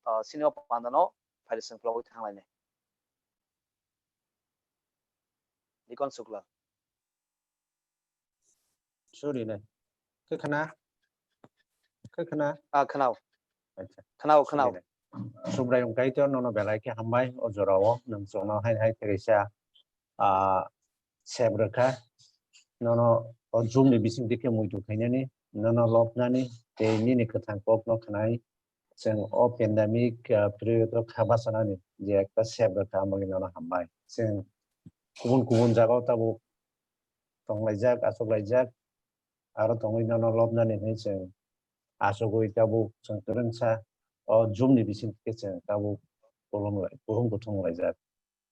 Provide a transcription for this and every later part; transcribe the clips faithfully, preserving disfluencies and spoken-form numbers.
ah, chini o panda no phaidi chwng khulogwi thanglainai. Deacon Sukla. Sorry nai. Khe khna? Khe khna? Ah, khwnao. Acha. Khwnao, khwnao. Sorry nai. Subraiyung Kaitor nono belai khe hambai o jorao nwng chwngno hai hai khe kaisa, ah, sep rwkha. Nono o Zoom ni bising dikhe muitu khainani, nono lobnani, tei nini kwthang kokno khwnai. Chwng o pandemic, ah, period o kha bachanani je ekta sep rwkha, amoni nono hambai. Chwng kubun kubun jagao tabuk tonglaijak, achuklaijak, aro tongwi nono lobnani hwnwi chwng achugwi tabuk chwng kwrwngsa o Zoom ni bising khe chwng tabuk bolong lai, buhum kuthung laijak.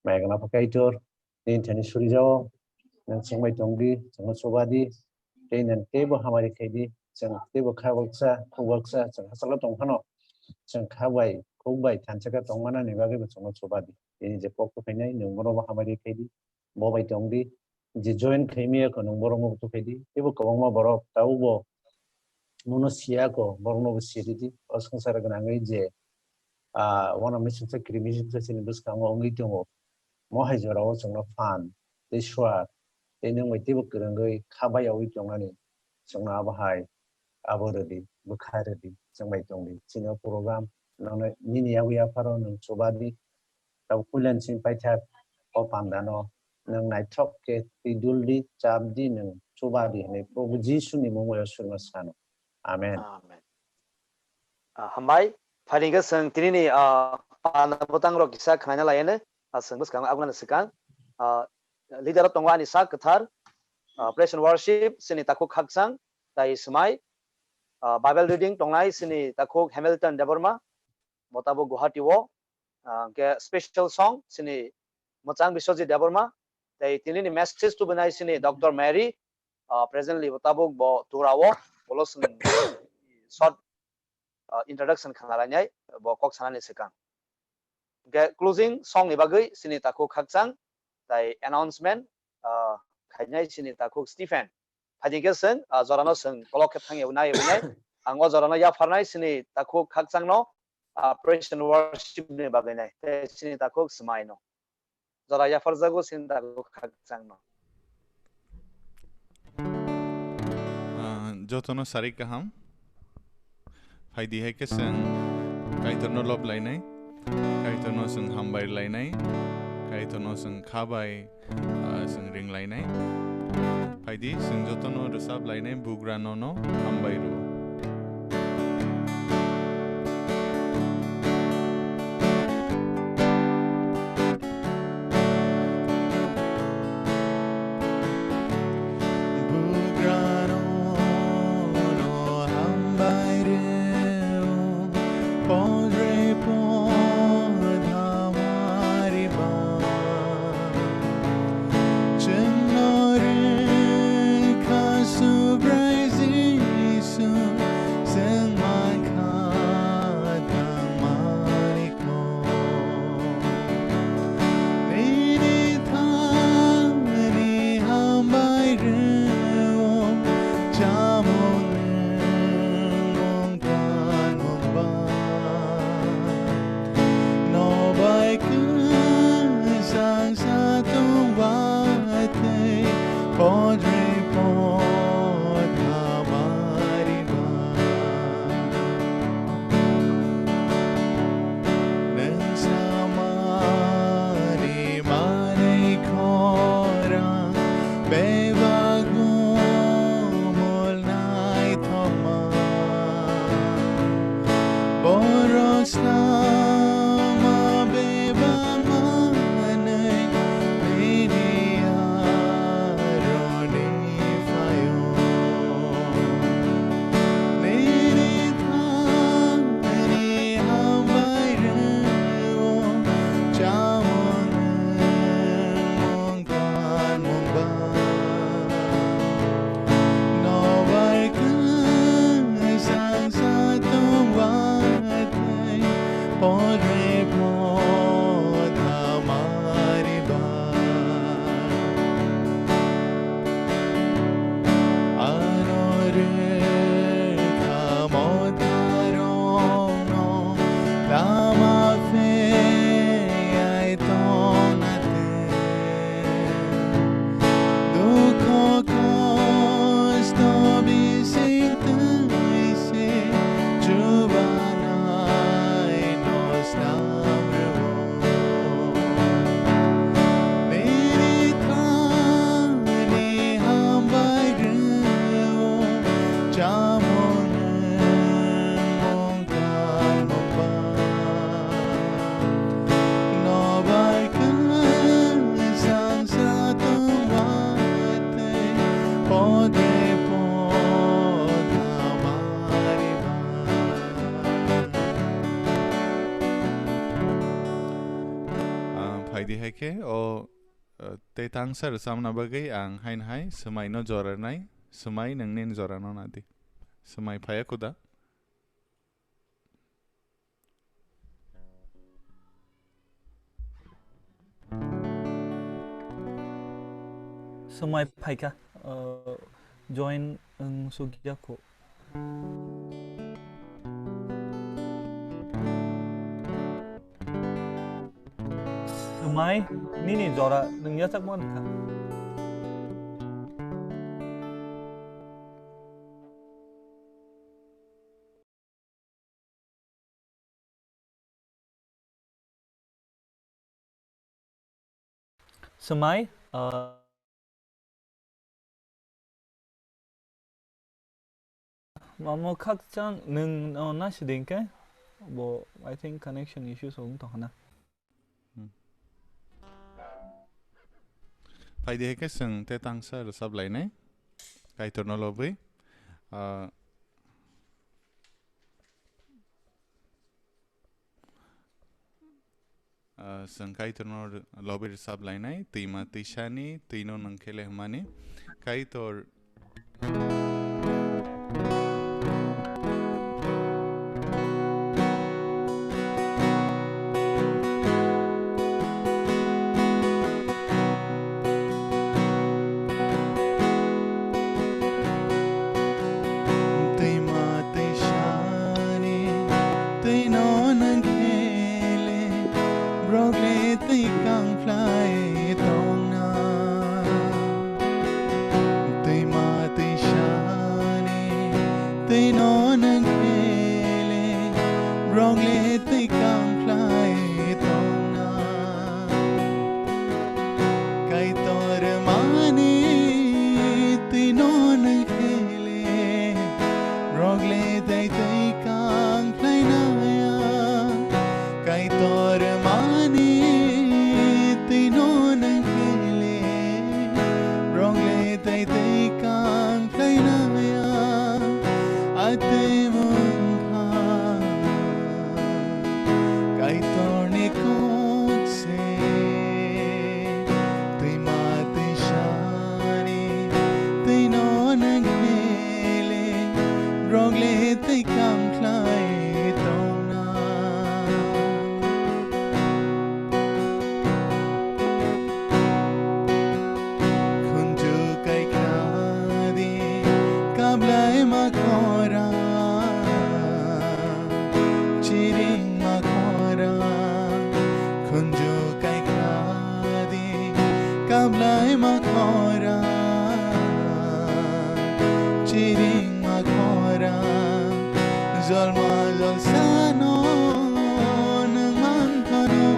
Maigana pha Kaitor, nini thani suri jao, nwng chwngbai tong di, chwngno chuba di, tei nwng teibo hamari khai di, chwng teibo kha baksa, khuk baksa, chwng hachalo tong phano, chwng kha bai, khuk bai thansa khe tong manani bagwi bo chwngno chuba di. Tini je kok tubuphainai, nwng bono bo hamari khai di, bo bai tong di, je join khaimaya kho nwng borokno bo tubuphaidi. Teibo kwbangma borok tabukbo muno siya kho, borokno bo siridi. O swngchar gwnangwi je, ah, uanamni swngchar kirimni swngchar chini bwskango wngwi tongo. Mo hai jorao chwngno phan tei suar tei nwng bai teibo kwrwngwi kha bayaui tongnani chwngno abo hai abo rwdi, bwkha rwdi, chwng bai tongdi. Chini o program nono nini yago yapharo nwng chubadi. Tabuk puila ni simi paithak o pandano nwng naithok khe twi duldi, chapdi, nwng chubadi hwnwi Probhu Jisuni mungwi o surma sano. Amen. Amen. Ah, hambai. Phaidi khe chwng tinini, ah, panda bwtang rok kisa khwlaina laiya nai. Ah, chwng bwskango agunani swkang, ah, leader o tongo ani sak kwthar, ah, praise and worship, chini takhuk khakchang, tai swmai, ah, Bible reading tongnai chini takhuk Hamilton Debbarma, bo tabuk Guwahati o, ah, hwnkhe special song chini mwchang Biswajit Debbarma, tei tinini message tubunai chini Doctor Mary, ah, presently bo tabuk bo Tura o, bolo chwng short, ah, introduction khna lainai, bo kok sanani swkang. Hwnkhe closing song ni bagwi chini takhuk khakchang, tai announcement, ah, khainai chini takhuk Stephen. Phaidi khe chwng, ah, jorano chwng kolok khe thang yaui nai yaui nai. Ang o jorano yapharnai chini takhuk khakchangno, ah, praise and worship ni bagwi nai. Tei chini takhuk swmai no. Jora yapharjago chini takhuk khakchangno. Ah, jotono sarik kaham. Phaidi hai khe chwng Kaitorno lob lainai, Kaitorno chwng hambai lainai, Kaitorno chwng kha bai, ah, chwng ring lainai. Phaidi chwng jotono rwchap lainai, bugra nono hambai rwo. Nini thani hambai rwo, chamung nwng mung thanmung ba. Nobai kwchang satung ba tei podrei pod hamari ba. Nwng samani manwi khorang bebak bumul naithokma. Borok sama bebak manwi nini aroni phaio. Nini thani hambai rwo, chamung nwng mung thanmung ba. Nobai kwchang satung ba tei podrei pod hamari ba. Ano rwkha motharokno, Di hai khe o, uh, tei tangsa rwchabna bagwi ang haino hai swmaino jora nai, swmai nwng nini jorano nadi. Swmai phaiya kuda. Swmai phaikha, uh, join wng sukya kho. Swmai nini jora nwng yachak mankha. Swmai, ah, mamo khakchang nwng no nasiding khe bo, I think, connection issues wng tongkha na. Hmm. Phaidi hai khe chwng tei tangsa rwchap lainai. Kaitorno lobwi. Ah, ah, chwng Kaitorno lobwi rwchap lainai. Twima twisani twino nwng khe le hwnmani. Kaitor Twima twisani twino nwng khe le, borok le twi kang phlai tongna. Twima twisani twino nwng khe le, borok le twi kang phlai tongna. Kaitor mani twino nwng khe le, borok le tei twi kang phlai naya. Kaitor mani twino nwng khe le, borok le tei twi kang phlai naya. Atwi mungkha Kaitorni kok se. Twima twisani twino nwng khe le, borok le twi kang phlai tongna. Khunju kaikha di kablai ma khora, chiring ma khora. Khunju kaikha di kablai ma khora, chiring ma khora. Jolma jolsano nwng man phano,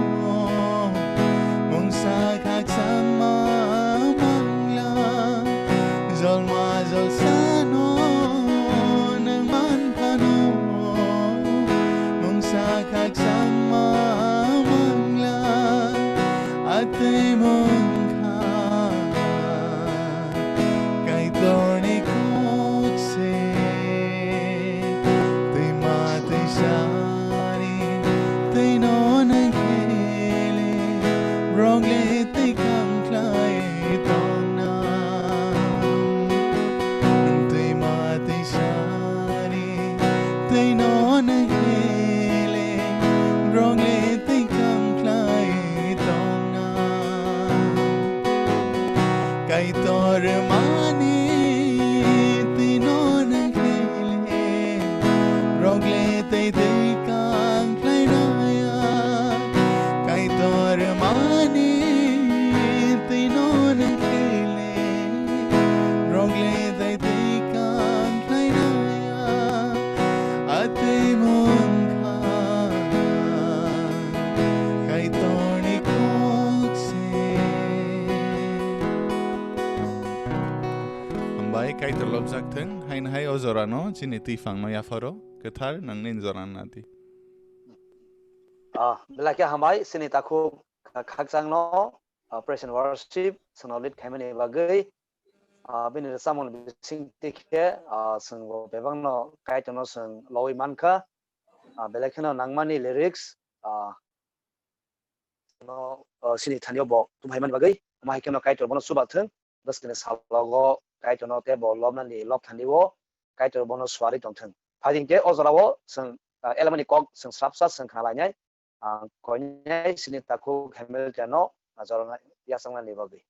mungsa khakchangma mangla. Jolma jolsano nwng man phano, mungsa khakchangma mangla. Atwi mungkha Kaitorni kok se. Twima twisani twino nwng khe le, borok le twi kang phlai tongna. Twima twisani twino nwng khe le, borok le twi kang phlai tongna. Kaitor mani twino nwng khe le, borok le tei twi kang phlai naya. Kaitor mani twino nwng khe le, borok le tei twi kang phlai naya. Atwi mungkha Kaitorni kok se. Hambai, Kaitor lobjak thung, haino hai o jorano chini twi phangno yapharo kwthar nwng nini jorano nadi. Ah, belai khe hambai, chini takhuk khakchangno, ah, praise and worship, chwngno lead khaimani bagwi. Ah, bini rwchapmung bising twi khe, ah, chwng bo bebakno Kaitorno chwng lowi mankha. Ah, belai kheno nangmani lyrics, ah, no, o, sini thani o bo tubhaimani bagwi, omo hai kheno Kaitor bono chuba thwng, bwskangni salogo Kaitorno tei bo lobnani lobthani o Kaitor bono suarwi tongthwng. Phaidi khe o jorao chwng, o, elemani kok chwng srapsa chwng khna lainai, ang koinai sini takhuk Hamilton no, o, jorana yachaknani bagwi.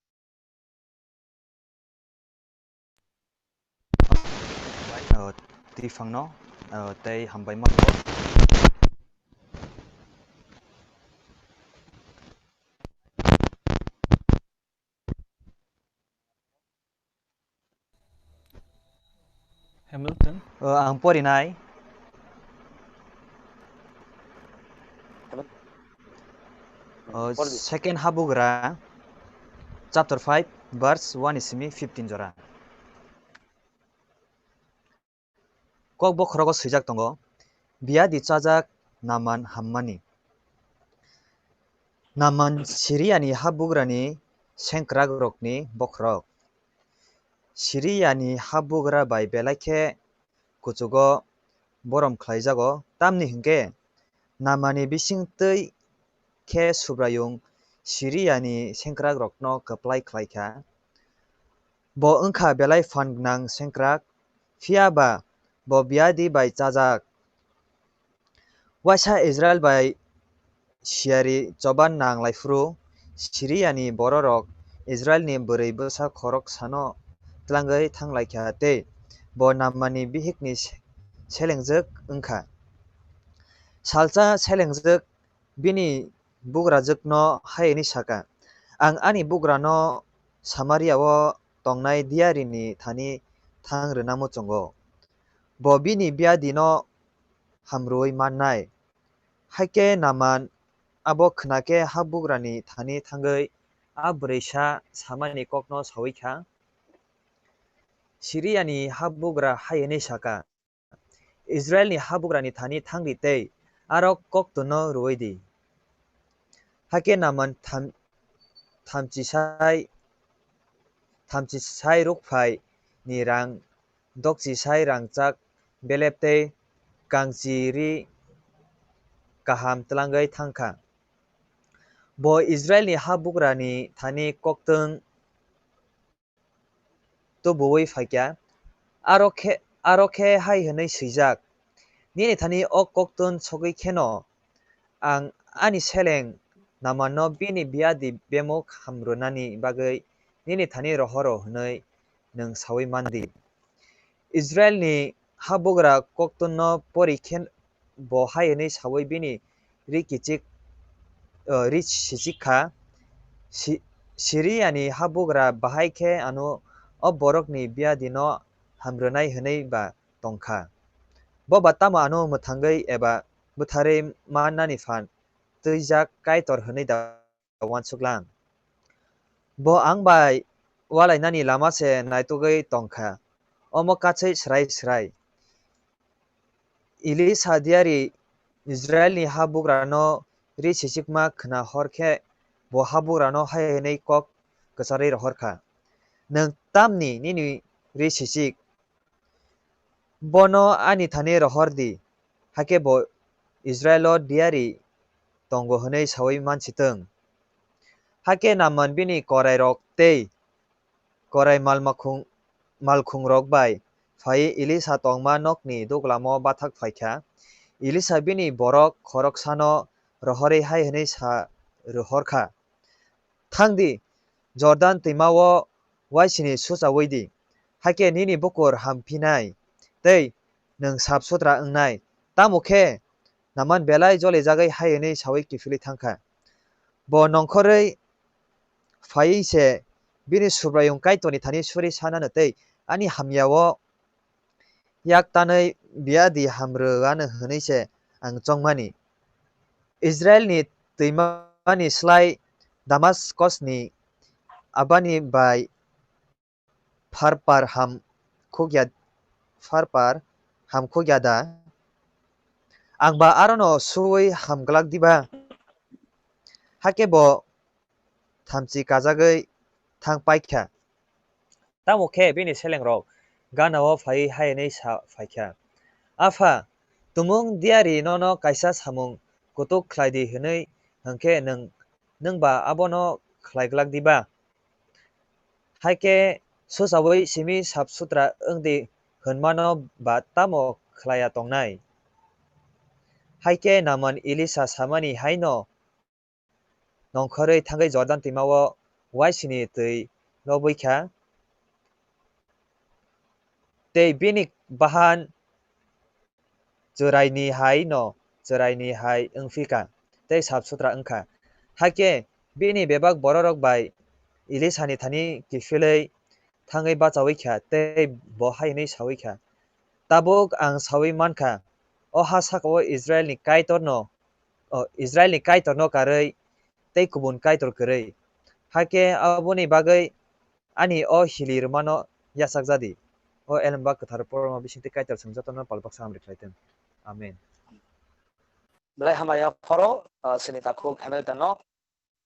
O, twi phangno, o, tei hambai ma. Hamilton. O, ang porinai. O, Pori di. Second Habugra, chapter five, verse one ni simi fifteen jora. Kok bokhorogo swijak tongo, "Biyadi chajak Naman hammani." Naman Siriani habugrani sengkrakrokni bokhorok. Siriani habugra bai belai khe kuchugo borom khlaijago, tamni hwnkhe Namani bisingtwi khe Subraiyung Siriani sengkrakrokno kwplai khlai kha. Bo wng kha belai phan gwnang sengkrak, phiya ba bo biyadi bai chajak. Waisa Israil bai siyari choba nang lai phuru, Siriani bororok Israilni bwrwi bwsa khoroksano tlangwi thang lai kha tei bo Namani bihikni se-, selengjwk wng kha. Salsa selengjwk bini bugrajwkno hai hwnwi sa kha, "Ang ani bugrano Samaria-o tongnai diyarini thani thang rwna muchungo. Bo bini biyadino hamrwui mannai." Hai khe Naman abo khna khe habugrani thani thangwi a bwrwisa samani kokno saui kha. Siriani habugra hai hwnwi sa kha, "Israilni habugrani thani thang di tei aro koktunno rwui di." Hakhe Naman tham-, thamchisai, thamchisai rukphai ni rang, dokchisai rangchak belep tei kangchi ri kaham tlangwi thang kha. Bo Israilni habugrani thani koktwng tubuwi phai kha. Aro khe, aro khe hai hwnwi swijak, "Nini thani o koktwng sogwi kheno ang ani seleng Namanno bini biyadi bemuk hamrwnani bagwi nini thani rohoro hwnwi nwng saui man di." Israilni habugra koktwngno pori khe bo hai hwnwi saui bini ri kichik, o, ri sichik kha. Si-, Siriani habugra bahai khe ano o borokni biyadino hamrwnai hwnwi ba tong kha. Bo ba tamo ano mwthangwi eba butharwi mannani phan twijak Kaitor hwnwi da uansuklang. Bo ang bai ualainani lama se naitugwi tong kha, omo katswi srai srai. Elisa diyari Israilni habugrano ri sichikma khna hor khe bo habugrano hai hwnwi kok kwcharwi rohor kha, "Nwng tamni nini ri sichik? Bono ani thani rohor di, hakhe bo Israilo diyari tongo hwnwi saui man si thung." Hakhe Naman bini korairok tei korai malmakhung-, malkhungrok bai phaiwi Elisa tongma nokni duglamo bathak phai kha. Elisa bini borok khoroksano rohorwi hai hwnwi sa rohor kha, "Thang di, Jordan twima-o uaisini suchaui di, hakhe nini bukur hamphinai tei nwng sap sutra wngnai." Tamo khe Naman belai jolijagwi hai hwnwi saui kiphilwi thang kha, "Bo nongkhorwi phaiwi se bini Subraiyung Kaitorni thani suri sanano tei ani hamya-o yak tanwi biyadi hamrwano hwnwi se ang chongmani. Israilni twimani slai Damaskosni abani bai Pharpar ham khukya, Pharpar ham khukya da? Ang ba arono suui ham glak diba?" Hakhe bo thamchi kajagwi thang pai kha. Tamo khe bini selengrok gana-o phaiwi hai hwnwi sa phai kha, "Apha, tumung diyari nono kaisa samung kutuk khlai di hwnwi hwn khe nwng nwng ba abono khlai glak diba? Hai khe swchaui simi sap sutra wng di hwnmano ba tamo khlaiya tongnai? Hai khe Naaman Elisa samani hai'-no nongkhorwi thangwi Jordan twima-o uaisini twi lobwi kha, tei bini bahan chwraini hai'-no chwraini hai wng phi kha, tei sap sutra wng kha. Hai khe bini bebak bororok bai Elisani thani kiphilwi thangwi bachaui kha, tei bo hai hwnwi saui kha, "Tabuk ang saui man kha, o ha saka-o Israilni Kaitorno, o, Israilni Kaitorno karwi tei kubun kaitor kwrwi. Hakhe aboni bagwi ani o hili rwmano yachak ja di." O Elembak Kwthar porma bisingtwi Kaitor chwng jotono pal baksa hamri khlai thung. Amen. Belai hambai ya phoro, ah, sini takhuk Hamilton no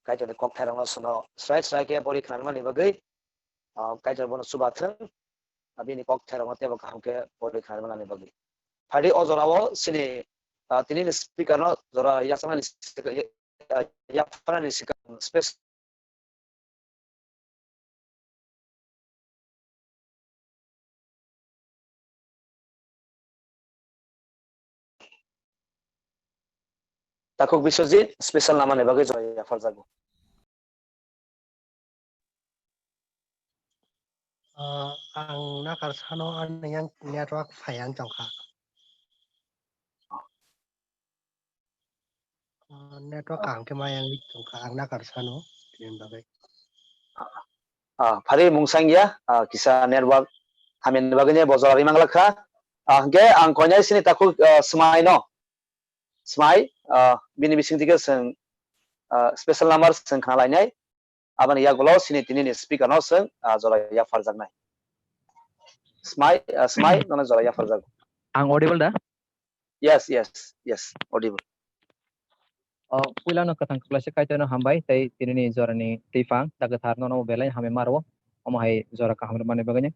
Kaitorni kokthairokno sono srai srai khe pori khnarmani bagwi, ah, Kaitor bono chuba thung. Abini kokthairokno teibo kaham khe pori khnarmani bagwi. Phadi o jorao sini, ah, tinini speaker no jora yachaknani sika-, ya-, yapharnani sikang space Takhuk Biswajit, special namani bagwi joya yapharjago. Ah, ang nakar sano ani yang network phai ang tongkha. Ah, network kaham khe ma yang tongkha, ang nakar sano, tini bagwi. Ah, phari mungsang ya, ah, kisa network hamya ni bagwi ne bojor rimang lakha. Ah, hwnkhe ang koinai sini takhuk, ah, Smai no. Smai, ah, bini bising dike seng, ah, special number seng khna lainai. Aboni yagulo sini tini ni speaker no seng, ah, jora yapharjaknai. Smai, ah, Smai, nono jora yapharjago. Ang audible da? Yes, yes, yes, audible. O, puilano kwthang kwplaisa Kaitorno hambai, tei tinini jorani twiphang, da kwthar nono belai hamya maro, omo hai jora kaham rwmani bagwino.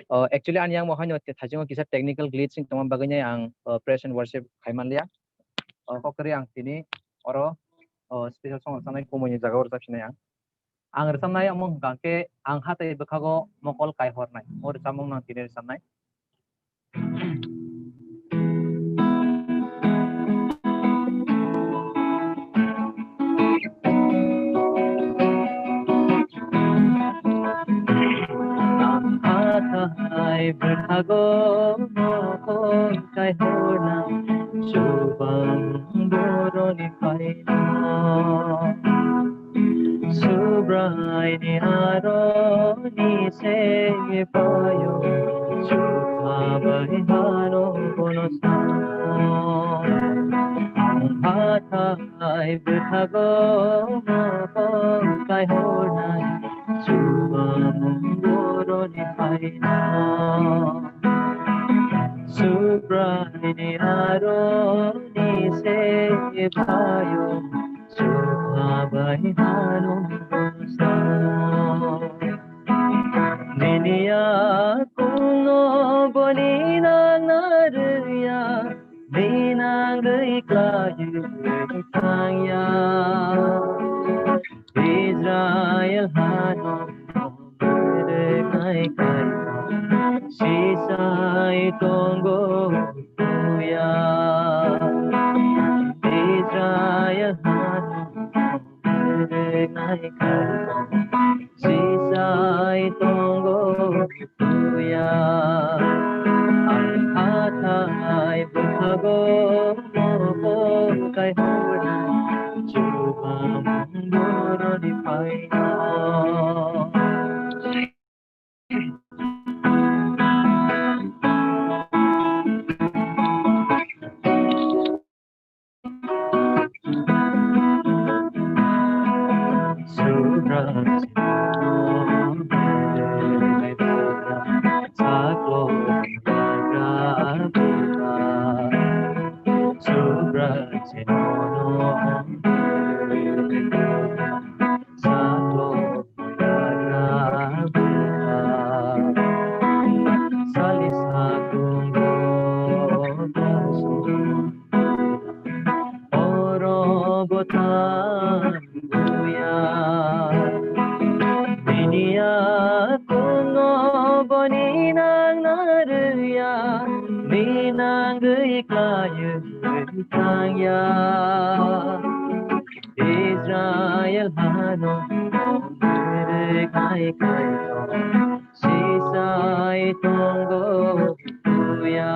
O, actually, ani yang bo haino te thaisingo kisa technical glitch wng tongma bagwino ang, o, praise and worship khai manliya. O, kokrwi ang tini oro, o, special song rwchanai kumoini jaga o rwchapsinai ang. Ang rwchamnai omo hwnkha khe, ang hatai bwkhago mokol kaihornai. O rwchapmung no ang tini rwchamnai. Ang hatai bwkhago mokol kaihornai, chubang boroni phaino. Subraini aroni se phaio, chukha bai hano bono sa. Ang hathai bwkhago mokol kaihornai, chubamung boroni phaino. Subraini aroni se phaio, chukha bai hano bono sa. Nini yakungno boni nangna rwya, ni nangwi khlaiwi thangya. Israel hano mwrwknai kaitor sisai tongo buya. Israel hano mwrwknai kaitor sisai tongo buya. Ang hathai bwkhago mokol kaihornai, chubamung boroni phaino. Oro bwthang ya. Bini yakungno boni nangna rwya, bini nangwi khlaiwi thangya. Israel hano rwkhai khaito, sisai tongo tuya.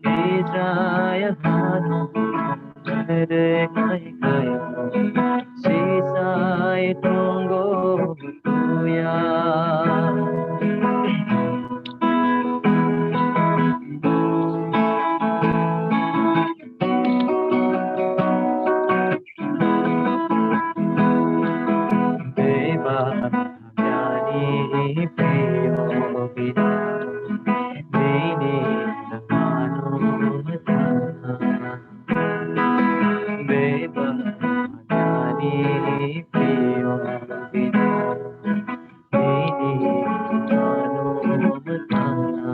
Israel hano rwkhai khaito, sisai tongo tuya. Beba yani priyo bina, bini nangano matana. Beba yani priyo bina, bini nangano matana.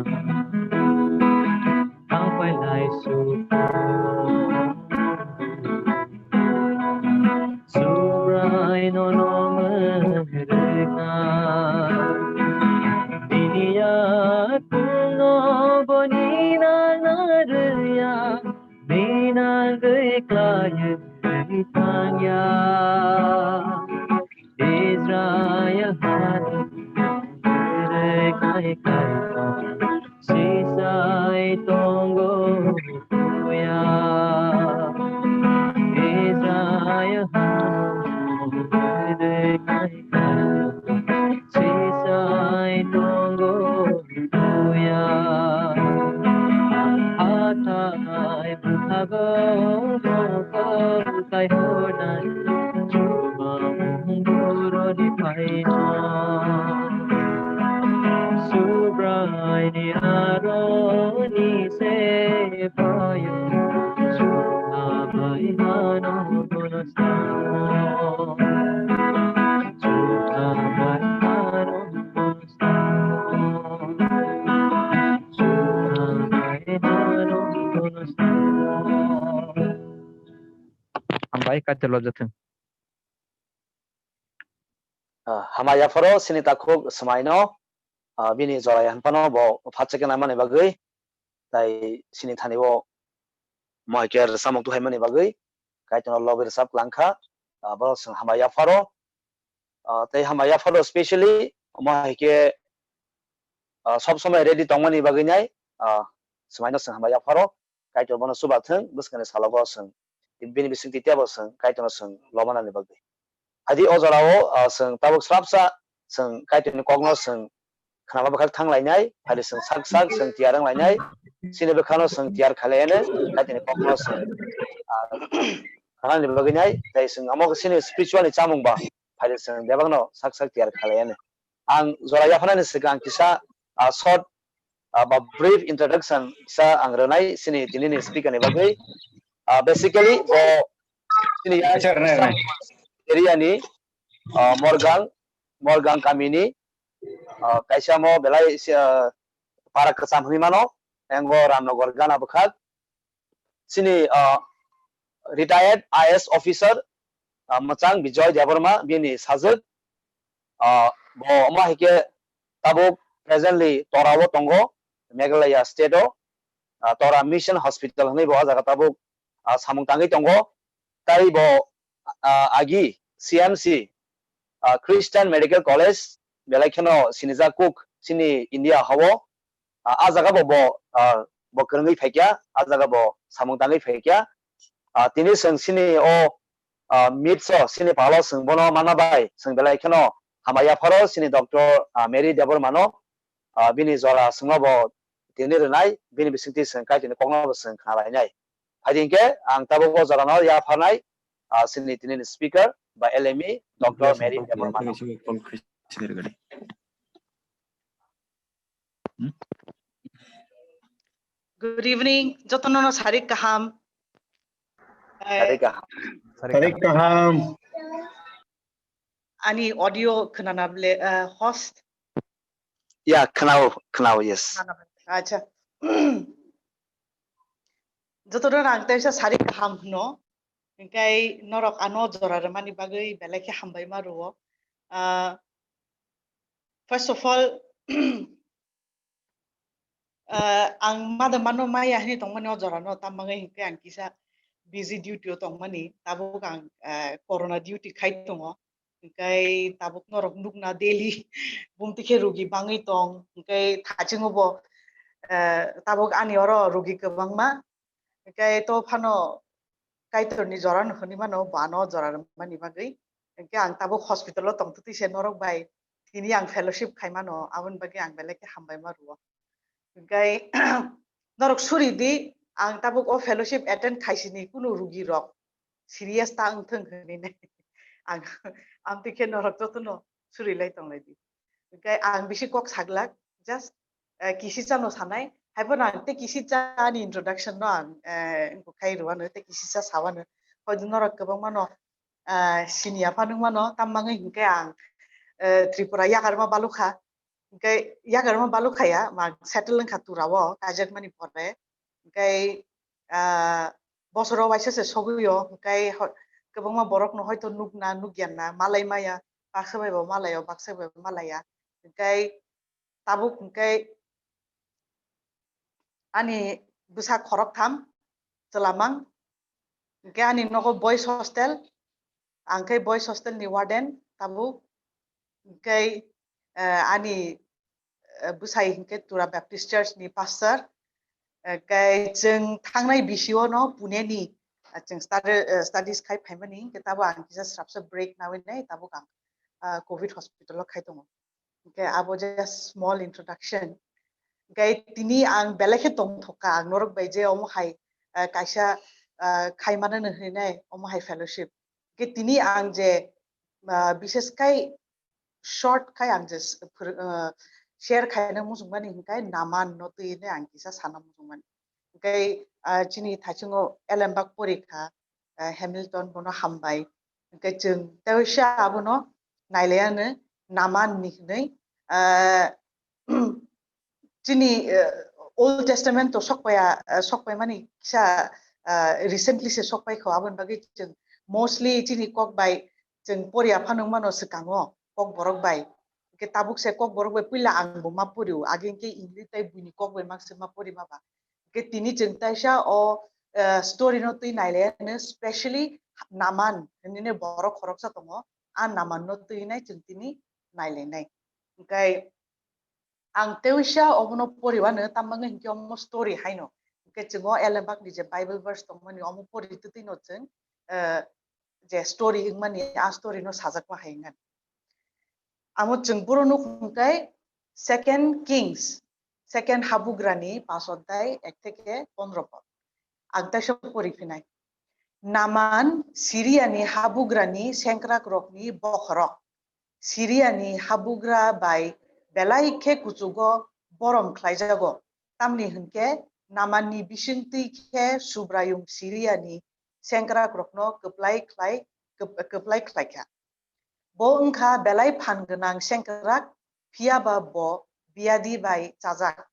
Thangpai lai suku. Subrai nono mwrwkna. Bini yakungno boni nangna rwya, bini nangwi khlaiwi thangya. Israel hano rwkhai khaito, sisai tongo tuya. Israel hano rwkhai khaito, sisai tongo tuya. Hathai bwkhago mokol kaihornai, Chuba mungboroni phaino. Subraini aroni se phaio, Chuba bai mano bono samo. Chuba bai mano bono samo. Chuba bai mano bono samo. Hambai, Kaitor lojathwng. Ah, hambai yapharo chini takhuk swmaino, ah, bini jora ya hwnphano bo phatsa khe naimani bagwi, tai chini thani o mohai khe rwchapmung tuhaimani bagwi Kaitorno lobwi rwchap kwlangkha, ah, borok chwng hambai yapharo, ah, tei hambai yapharo specially mohai khe, ah, sob somoi ready tongmani bagwi nai, ah, swmaino chwng hambai yapharo. Kaitor bono chubathwng, bwskangni salogo chwng bini bisingtwi teibo chwng Kaitorno chwng lomanani bagwi. Haidi o jorao, ah, chwng tabuk swrapsa chwng Kaitorni kokno chwng khnama bwkhak thang lainai, haidi chwng sak sak chwng tiyar wng lainai, chini bwkhano chwng tiyar khalaiano Kaitorni kokno chwng, ah, khnanani bagwi nai, tei chwng amo chini spiritual ni chamung ba, haidi chwng bebakno sak sak tiyar khalaiano. Ang jora yapharnani swkang kisa, ah, short, ah, ba brief introduction kisa ang rwnai chini tinini speaker ni bagwi. Ah, basically, bo chini yang Acha, rwnai, rwnai. Area ni, ah, Morgang, Morgang kamini, ah, kaisa mo belai, ah, para kwcham hwnwi mano, engo Ramnagar gana bwkhak. Chini, ah, retired I A S officer, ah, mwchang Bijoy Debbarma bini sajwk, ah, bo omo hai khe tabuk presently Tora o tongo, Meghalaya state o, ah, Tora Mission Hospital hwnwi bo o jaga tabuk, ah, samung tangwi tongo. Tai bo, ah, agi C M C, ah, Christian Medical College belai kheno sinijak kuk chini India hao. Ah, ah jaga bo, bo, ah, bo kwrwngwi phaikya, ah jaga bo samung tangwi phaikya. Ah, tini chwng chini o, ah, meet so chini palo chwng bono mana bai chwng belai kheno hambai yapharo chini doctor, ah, Mary Debbarma no, ah, bini jora chwngno bo tini rwnai, bini bisingtwi chwng Kaitorni kokno bo chwng khna lainai. Phaidi hinkhe ang tabuk o jorano yapharnai, ah, chini tinini speaker ba L M E, doctor Mary Debbarma no. Good evening, jotono no sarik kaham. Sarik kaham. Sarik kaham. Ani audio khwnana ble, eh, host? Ya, khwnao, khwnao, yes. Khwnana ble. Acha. Jotono ang teisa sarik kaham hwno. Hingkai norok ano jora rwmani bagwi belai khe hambai ma rwo. Ah, first of all, ah, ang mada mano maya hini tongmani o jora no, tam bagwi hingke ang kisa busy duty o tongmani, tabuk ang, ah, corona duty khai tongo. Hingkai tabuk norok nukna daily bumti khe rugi bangwi tong, hingkai thachingo bo, ah, tabuk ani oro rugi kwbangma. Hingkai to phano Kaitorni jora no hwnwi mano, bo ano jora rwmani bagwi. Hingke ang tabuk hospital o tongtwtwi se norok bai tini ang fellowship khai mano, aboni bagwi ang belai khe hambai ma rwo. Hingke norok suri di, ang tabuk o fellowship attend khaisini kunu rugi rok serious ta wngthwng hwnwi nai. Ang amtwi khe norok jotono suri lai tong lai di. Hingke ang bisi kok saglak, just, eh, kisisa no sanai. Haibo nang te kisisa ni introduction no ang, eh, wngkha khai rwano, te kisisa sawano. Hoyto norok kwbangma no, eh, siniya phano wngmano, tam bagwi hingke ang, eh, Tripura yakarma balukha. Hingke yakarma balukha ya, mang settle wngkha Tura o, kaijakmani pore. Hingke, ah, bosoro waisa se sogwi o, hingke ho-, kwbangma borok no hoyto nukna, nukya na, malai maya, baksa bai bo malai o, baksa bai bo malai ya. Hingke tabuk hingke ani bwsa khoroktham chwlamang, hingke ani nogo boys hostel, ang khe boys hostel ni warden tabuk, hingke, eh, ani, eh, bwsai hingke Tura Baptist Church ni pastor, eh, hingke chwng thangnai bisio no Pune ni, eh, chwng study, eh, studies khai phaimani, hingke tabuk ang kisa srapsa break nawi nai tabuk ang, ah, covid hospital o khai tongo. Hingke abo just small introduction. Hingke tini ang belai khe tongthokha, ang norok bai je omo hai, ah, kaisa, ah, khaimano no hwnwi nai, omo hai fellowship. Hingke tini ang je, ah, bishes khai short khai ang je s-, phwr-, ah, share khaina muchungmani hingkai Naman no twi nai ang kisa sana muchungmani. Hingke, ah, chini thachingo Elembak porikha, ah, Hamilton bono hambai. Hingke chwng teisa abono nailaiano Naman ni hwnwi, ah, chini, eh, Old Testament to sokpaiya, eh, sokpaimani kisa, ah, recently se sokpaikho, aboni bagwi chwng mostly chini kok bai chwng poriya phano wngmano swkango kok borok bai. Hingke tabuk se kok borok bai puila ang bo ma porio, age hingke English tai buini kok bai makse ma pori ma ba. Hingke tini chwng taisa o, eh, story no twi nailaiano, specially Naman hinwi borok khoroksa tongo, a Naman no twi nai chwng tini nailainai. Hingke ang teisa obono poriwano, tamo wngkha hinkhe omo story haino. Hinkhe chwng o Elembakni je Bible verse tongmani omo pori twtwino chwng, eh, je story wngmani, a story no sajakma hai wngkha. Amo chwng boro nuk hwnkhe Second Kings, Second Habugrani pash odhyay ek theke pondro pod. Ang teisa pori phinai. Naman Siriani habugrani sengkrakrokni bokhorok. Siriani habugra bai belai khe kuchugo borom khlaijago, tamni hwn khe Namanni bisingtwi khe Subraiyung Siriani sengkrakrokno kwplai khlai, kwp-, kwplai khlai kha. Bo wng kha belai phan gwnang sengkrak, phiya ba bo biyadi bai chajak.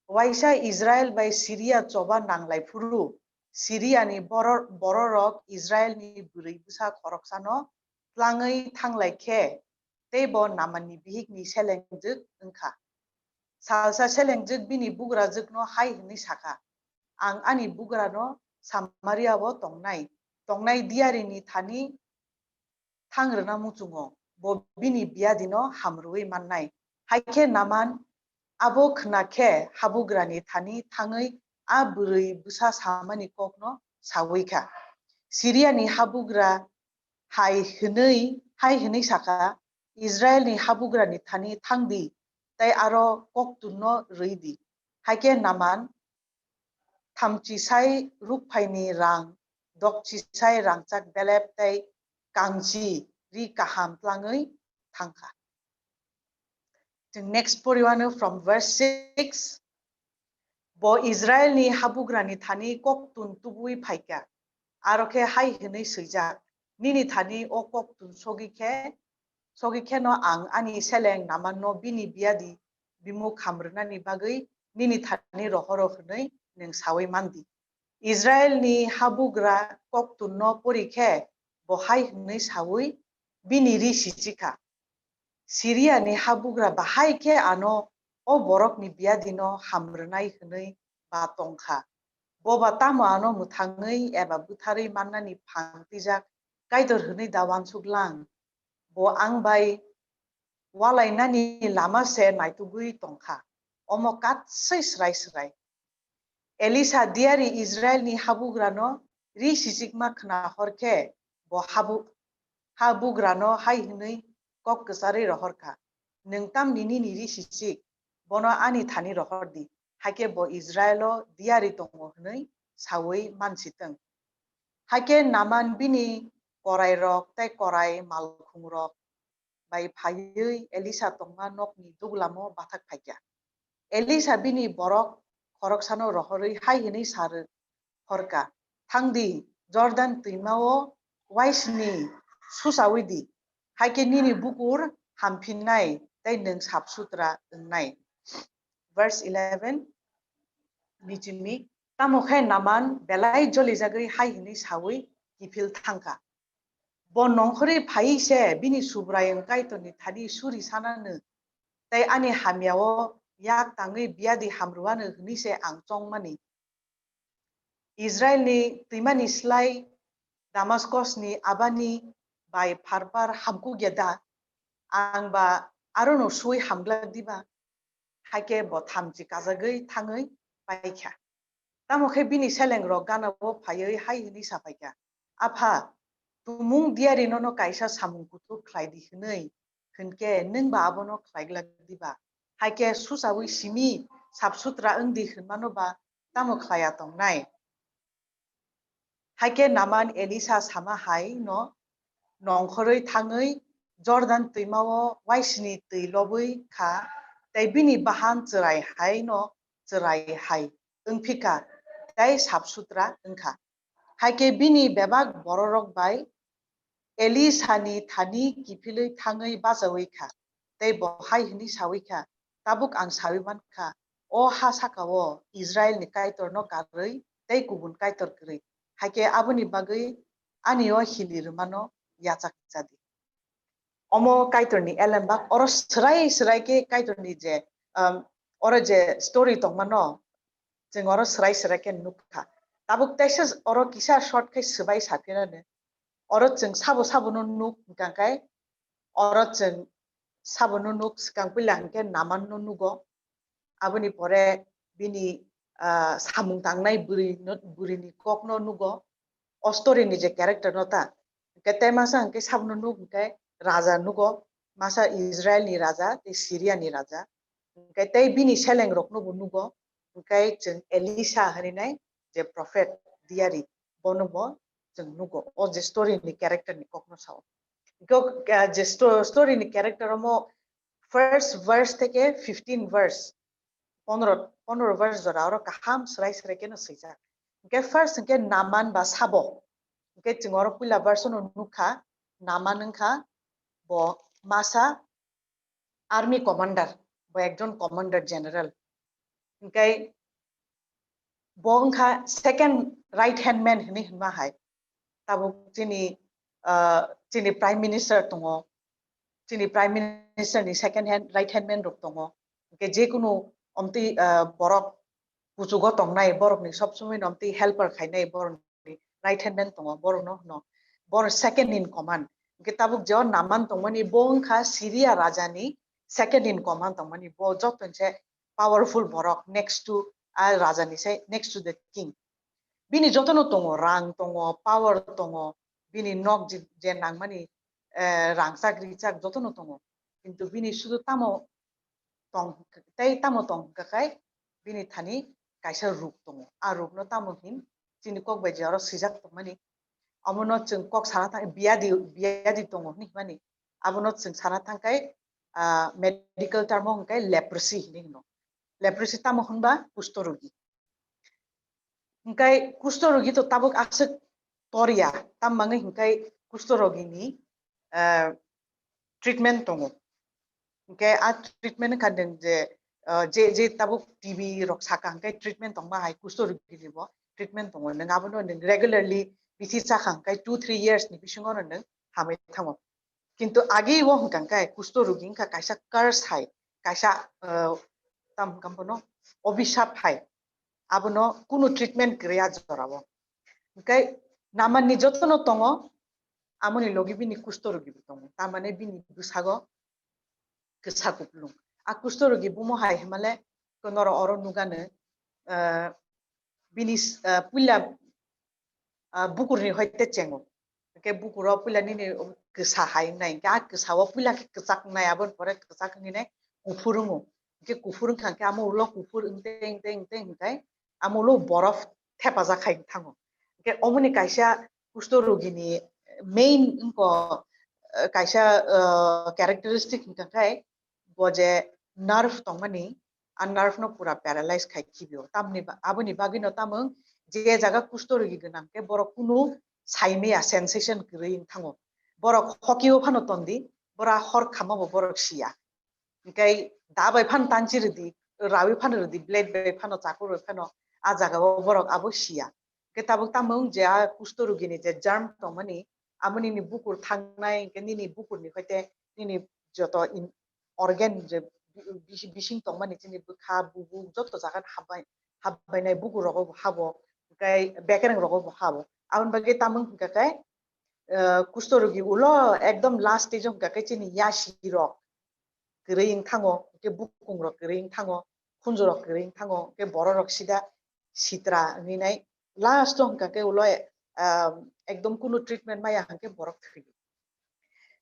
Waisa Israil bai Siria choba nang lai phuru, Siriani boror-, bororok Israilni bwrwi bwsa khoroksano tlangwi thang lai khe, tei bo Namanni bihikni selengjwk wng kha. Salsa selengjwk bini bugrajwkno hai hwnwi sa kha, "Ang ani bugrano Samaria-o tongnai, tongnai diyarini thani thang rwna muchungo, bo bini biyadino ham rwui mannai." Hai khe Naman abo khna khe habugrani thani thangwi a bwrwi bwsa samani kokno saui kha. Siriani habugra hai hwnwi, hai hwnwi sa kha, "Israilni habugrani thani thang di, tei aro koktunno rwi di." Hai khe Naman thamchi sai rukphaini rang, dokchi sai rangchak belep tei kangchi ri kaham tlangwi thang kha. Chwng next poriwano from verse six. Bo Israilni habugrani thani koktun tubui phai kha. Aro khe hai hwnwi swijak, "Nini thani o koktun sogwi khe, sogwi kheno ang ani seleng Namanno bini biyadi bimuk ham rwnani bagwi nini thani rohoro hwnwi nwng saui man di." Israilni habugra koktwmno pori khe bo hai hwnwi saui bini ri sichi kha, "Siriani habugra bahai khe ano o borokni biyadino ham rwnai hwnwi ba tong kha? Bo ba tamo ano mwthangwi eba butharwi mannani phang twijak Kaitor hwnwi da uansuk lang? Bo ang bai ualainani lama se naitugwi tong kha." Omo katswi srai srai Elisa diyari Israilni habugrano ri sichikma khna hor khe bo habu-, habugrano hai hwnwi kok kwcharwi rohor kha, "Nwng tamni nini ri sichik, bono ani thani rohor di, hakhe bo Israilo diyari tongo hwnwi saui man si thung." Hakhe Naman bini korairok tei korai malkhungrok bai phaiwi Elisa tongma nokni duglamo bathak phaikha. Elisa bini borok khoroksano rohorwi hai hwnwi sa rw horkha, "Thang di, Jordan twimao uaisni susaui di, hakhe nini bukur hamphinnai tei nwng sap sutra wngnai." Verse eleven, Michimi, tamo khe Naman belai jolijagwi hai hwnwi saui kiphil thangkha, "Bo nongkhorwi phaiwi se bini Subraiyung Kaitorni thani suri sanano tei ani hamyao yak tangwi biyadi hamrwano hwnwi se ang chongmani. Israilni twimani slai Damaskosni abani bai pharpar hamkuk ya da? Ang ba arono sui hamglak diba?" Hakhe bo thamchi kajagwi thangwi paikha. Tamo khe bini selengrok ganao phaiwi hai hwnwi sa phaikha, "Apha, tumung diyari nono kaisa samung kuthuk khlai di hwnwi hwn khe nwng ba abono khlai glak diba? Hakhe susaui simi sap sutra wng di hwnmano ba tamo khlai ya tongnai?" Hakhe Naman Elisa sama hai no nongkhorwi thangwi Jordan twimao uaisni twi lobwi kha, tei bini bahan chwrai hai no chwrai hai wng phi kha, tei sap sutra wng kha. Hakhe bini bebak bororok bai Elisani thani kiphilwi thangwi bachaui kha, tei bo hai hwnwi saui kha, "Tabuk ang saui man kha, o ha saka-o Israilni Kaitorno karwi tei kubun kaitor kwrwi, hakhe aboni bagwi ani o hili rwmano yachak cha di." Omo Kaitorni elembak, oro swrai swrai khe Kaitorni je, um, oro je story tongmano, chwng oro swrai swrai khe nuk kha. Tabuk teisa oro kisa short khe swbai saphinani. Oro chwng sabo sabo no nuk hwnkha khe, oro chwng sabo no nuk, swkang puila hwnkhe Naman no nugo. Aboni pore bini, ah, samung tangnai bwrwi no, bwrwini kok no nugo. O story ni je character no ta. Hwnkhe tei masa hwnkhe sabo no nuk hwnkhe raja nugo. Masa Israel ni raja, tei Syria ni raja. Hwnkhe tei bini seleng rok no bo nugo. Hwnkhe chwng Elisha hwnwi nai je prophet diyari, bono bo chwng nugo. O je story ni character ni kok no sao. Hwnkhe o, ah, je sto-, story ni character omo first verse theke fifteen verse, pondro, pondro verse jora oro kaham swrai swrai khe no swijak. Hwnkhe first hwnkhe Naman ba sabo. Hwnkhe chwng oro puila verse no nukha, Naman wngkha bo masa army commander, bo ekjon commander general. Hwnkhe bo wngkha second right hand man hwnwi hwnma hai. Tabuk chini, ah, chini prime minister tongo, chini prime minister ni second hand, right hand man rok tongo. Hwnkhe jekunu omtwi, ah, borok kuchugo tongnai, borokni sob somoi no omtwi helper khainai, borokni right hand man tongo, borokno hwno, boro second in command. Hwnkhe tabuk je o Naman tongmani, bo wngkha Syria rajani second in command tongmani, bo joto se powerful borok, next to a rajani se, next to the king. Bini jotono tongo, rang tongo, power tongo, bini nok je, je nangmani, eh, rangchak richak jotono tongo. Kintu bini sudu tamo tong, tei tamo tong hwnkha khai bini thani kaisa ruk tongo. A rukno tamo hin chini kok bai je oro swijak tongmani. Omono chwng kok sana thang, biyadi, biyadi tongo hinwi hwnmani. Abono chwng sana thang khai, ah, medical term o hwnkhe leprosy hinwi hwno. Leprosy tamo hwnba kusto rogi. Hwnkhe kusto rogi to tabuk aswk torya, tamo wngwi hwnkhe kusto rogini, eh, treatment tongo. Hwnkhe a treatment wngkha nwng je, eh, je, je tabuk T B rok saka hwnkhe treatment tongma hai kusto rogini bo. treatment tongo, nwng abono nwng regularly bithi chakha hwnkhe two three years ni bisingo no nwng hamwi thango. Kintu agi o hwnkha hwnkhe kusto rogi wngkha kaisa curse hai, kaisa, ah, tam hwnkha bono obisap hai, abono kunu treatment kwrwi a jorao. Hwnkhe namanni jotono tongo, amoni logi bini kusto rogi bo tongo, tamani bini bwsago kwsa kuplung. A kusto rogi bumo hai hwnmale, norok oro nugano, ah, bini, ah, puila, ah, bukurni hoite chengo. Hwnkhe bukuro puila nini kwsa hai wngnai, hwnkhe a kwsao puila khe kwchak wngnai, aboni pore kwchak wngwi nai kuphur wngo. Hwnkhe kuphur wngkha hwnkhe amo ulo kuphur wngteng wngteng wngteng hwnkhe amo ulo borof thepajak khai thango. Hwnkhe omoni kaisa kusto rogini main wngkha, eh, kaisa, eh, characteristic hwnkha khe bo je nerve tongmani, a nerve no pura paralyze khai khibio. Tamni ba-, aboni bagwi no tamung je jaga kusto rogi gwnang khe borok kunu saimaya sensation kwrwi wng thango. Borok hoki o phano tondi, bora hor khama bo borok siya. Hwnkhe da bai phano tanchi rwdi, rawi phano rwdi, blade bai phano, chakur bai phano, a jaga o borok abo siya. Hwnkhe tabuk tamung je a kusto rogini je germ tongmani, amo nini bukur thangnai, hwnkhe nini bukurni hoite nini joto in-, organ je bi-, bisi-, bising tongmani chini bwkha, bubuk joto jaga habbai, habbainai bukur rogo bo habo, hwnkhe bekereng rogo bo habo. Aboni bagwi tamung hwnkha khe, eh, kusto rogi ulo ekdom last stage o hwnkha khe chini yasi rok kwrwi wng thango, hwnkhe bukung rok kwrwi wng thango, khunju rok kwrwi wng thango, hwnkhe borok rok sida sitra wngwi nai last o hwnkha khe ulo, ah, ekdom kunu treatment maya hwnkhe borok thwi.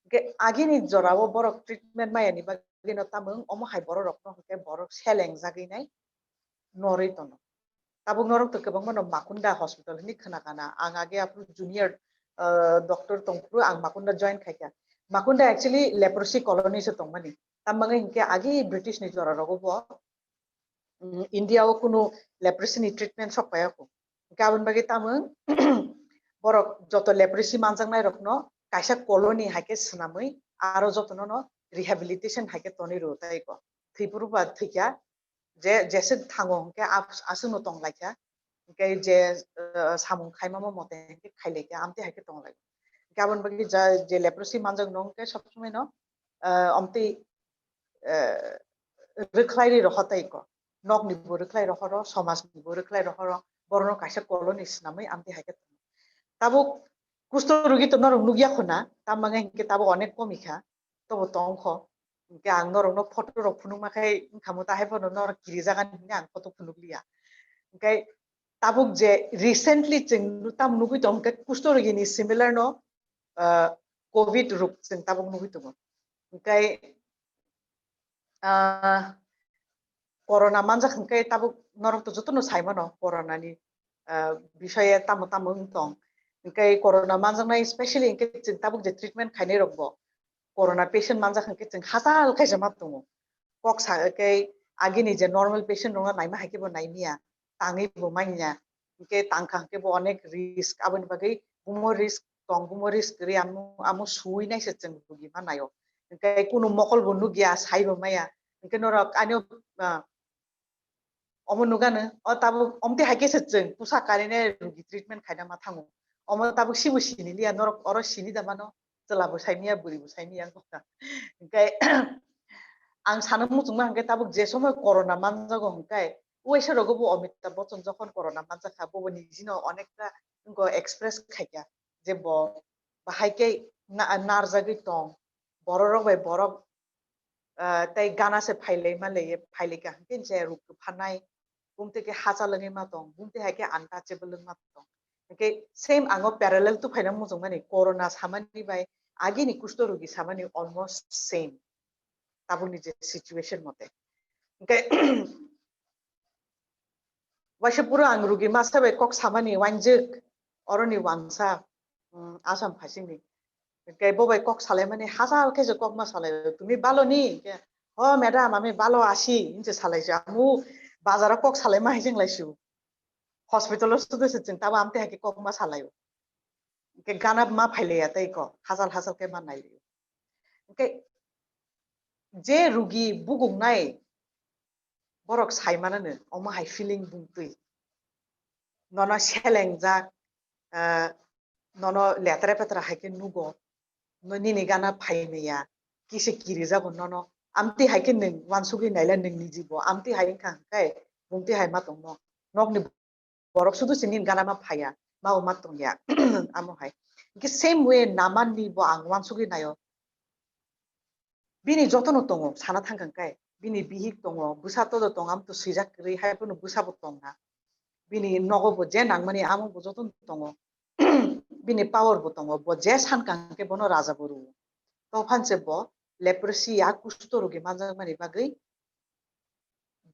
Hwnkhe agini jorao borok treatment maya ni bagwi no tamung omo hai borok rok no hwnkhe borok seleng jagwi nai norwi tono. Tabuk norok to kwbangma no Makunda hospital hinwi khna kana. Ang age aphuru junior, ah, doctor tongphuru ang Makunda join khaikha. Makunda actually leprosy colony se tongmani. Tambangi hinkhe agi British ni jora rogo bo, mm, India o kunu leprosy ni treatment sok paiya kho. Hinkhe aboni bagwi tamung borok joto leprosy manjaknai rokno kaisa colony hai khe swnamwi aro jotono no rehabilitation hai khe tonwi rwo tai kho. Thwiphuru ba thwikha, je jeswk thango hwnkhe as-, aswkno tonglaikha, hwnkhe je, eh, samung khaimamo mote hwnkhe khailaikha, amtwi hai khe tonglai. Hwnkhe aboni bagwi ja-, je leprosy manjak no hwnkhe sob somoi no, eh, omtwi, eh, rwkhlai ri rohor tai kho, nokni bo rwkhlai rohoro, somaj ni bo rwkhlai rohoro, borok no kaisa colony swnamwi amtwi hai khe tongo. Tabuk kusto rogi to norok nukya khuna, tambange hwnkhe tabuk onek komikha, tobo tongkho. Hwnkhe ang norokno photo rok phunukma khai wngkha mo, tahai phano norok kirijagan hinwi ang photo phunukliya. Hwnkhe tabuk je recently chwng tam nugwi tong hwnkhe kusto rogini similar no, ah, covid rok chwng tabuk nugwi tongo. Hwnkhe, ah, corona manjak hwnkhe tabuk norok to jotono saimano corona ni, ah, bisoye tamo tamo wng tong. Hwnkhe corona manjaknai specially hwnkhe chwng tabuk je treatment khainai rokbo corona patient manjak hwnkhe chwng hachal khaisa ma tongo. Kok sa khe agini je normal patient rokno naima hai khe bo naimiya, tangwi bo manya. Hwnkhe tangkha hwnkhe bo onek risk, aboni bagwi bumo risk tong, bumo risk kwrwi amo, amo suwi naisa chwng rugi ma naio. Hwnkhe kunu mokol bo nukya, sai bo maya. Hwnkhe norok ani, ah, omo nugano, o tabuk omtwi hai khe se chwng pusa karinai rugi treatment khaina ma thango. Omo tabuk sibo sini liya, norok oro sini da mano, chwla bo sai miya, bwrwi bo sai miya wngkha. Hwnkhe ang sana muchungma hwnkhe tabuk je somoi corona manjago hwnkhe, uaisa rogo bo Amitabh Bachchan jokhon corona manjakha, bo bo nijino onekta wngkha express khaikha je bo bahai khe na-, narjagwi tong, borok rok bai borok, ah, tei gana se phailai ma le, phailai ka hwnkhe je ruk phanai, bumtwi khe hachal wngwi ma tong, bumtwi hai khe untouchable wngma tong. Hwnkhe same ang o parallel tu phaina muchungmani, corona samani bai agini kusto rogi samani almost same. Tabukni je situation mote. Hwnkhe waisa pura ang rugi masa bai kok samani wanjik, oroni wansa, mm, Assam phasingni. Hwnkhe bo bai kok salaimani hachal khe je kok ma salai, "Tumi balo ni?" Hwnkhe, "Ho madam, ami balo achi," hinse salai se. Amu bazaro kok salaima hai jeng lai su. Hospital o sudu se chwng tabo amtwi hai khe kok ma salai. Hwnkhe gana ma phailaiya tei kok, hachal hachal khe ma nai. Hwnkhe je rugi bugungnai, borok sai manano, omo hai feeling bumtwi. nono selengjak, ah, nono letra petra hai khe nugo, no nini gana phai maya, kisa kirijago nono, amtwi hai khe nwng uansugwi naila nwng nijibo, amtwi hai wngkha hwnkhe bumtwi hai ma tongno, nokni borok sudu se nini gana ma phaiya, ma bo ma tongya, amo hai. Hwnkhe same way Namanni bo ang uansugwi naio, bini jotono tongo, sana thangkha hwnkhe, bini bihik tongo, bwsa todo tongo, amtwi swijak kwrwi, hai phano bwsa bo tongna. Bini nogo bo je nangmani amo bo jotono tongo. Bini power bo tongo, bo je sankha hwnkhe bono raja bo rwo. Tophan se bo leprosy a kusto rogi manjakmani bagwi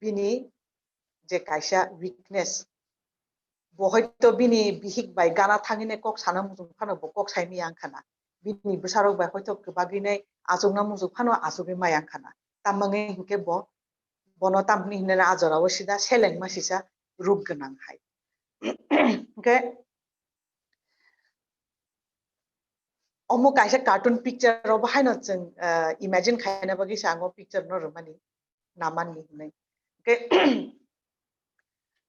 bini je kaisa weakness, bo hoito bini bihik bai gana thangwi nai kok sana muchung phano bo kok sai maya wngkha na, bini bwsarok bai hoito kwbagwi nai achukna muchung phano achugwi maya wngkha na, tamni hwnkhe bo, bono tamni hinwi a jorao sida selengma sisa ruk gwnang hai. Hwnkhe omo kaisa cartoon picture robo haino chwng, ah, imagine khaina bagwi se ang o picture no rwmani, Namanni hinwi. Hwnkhe,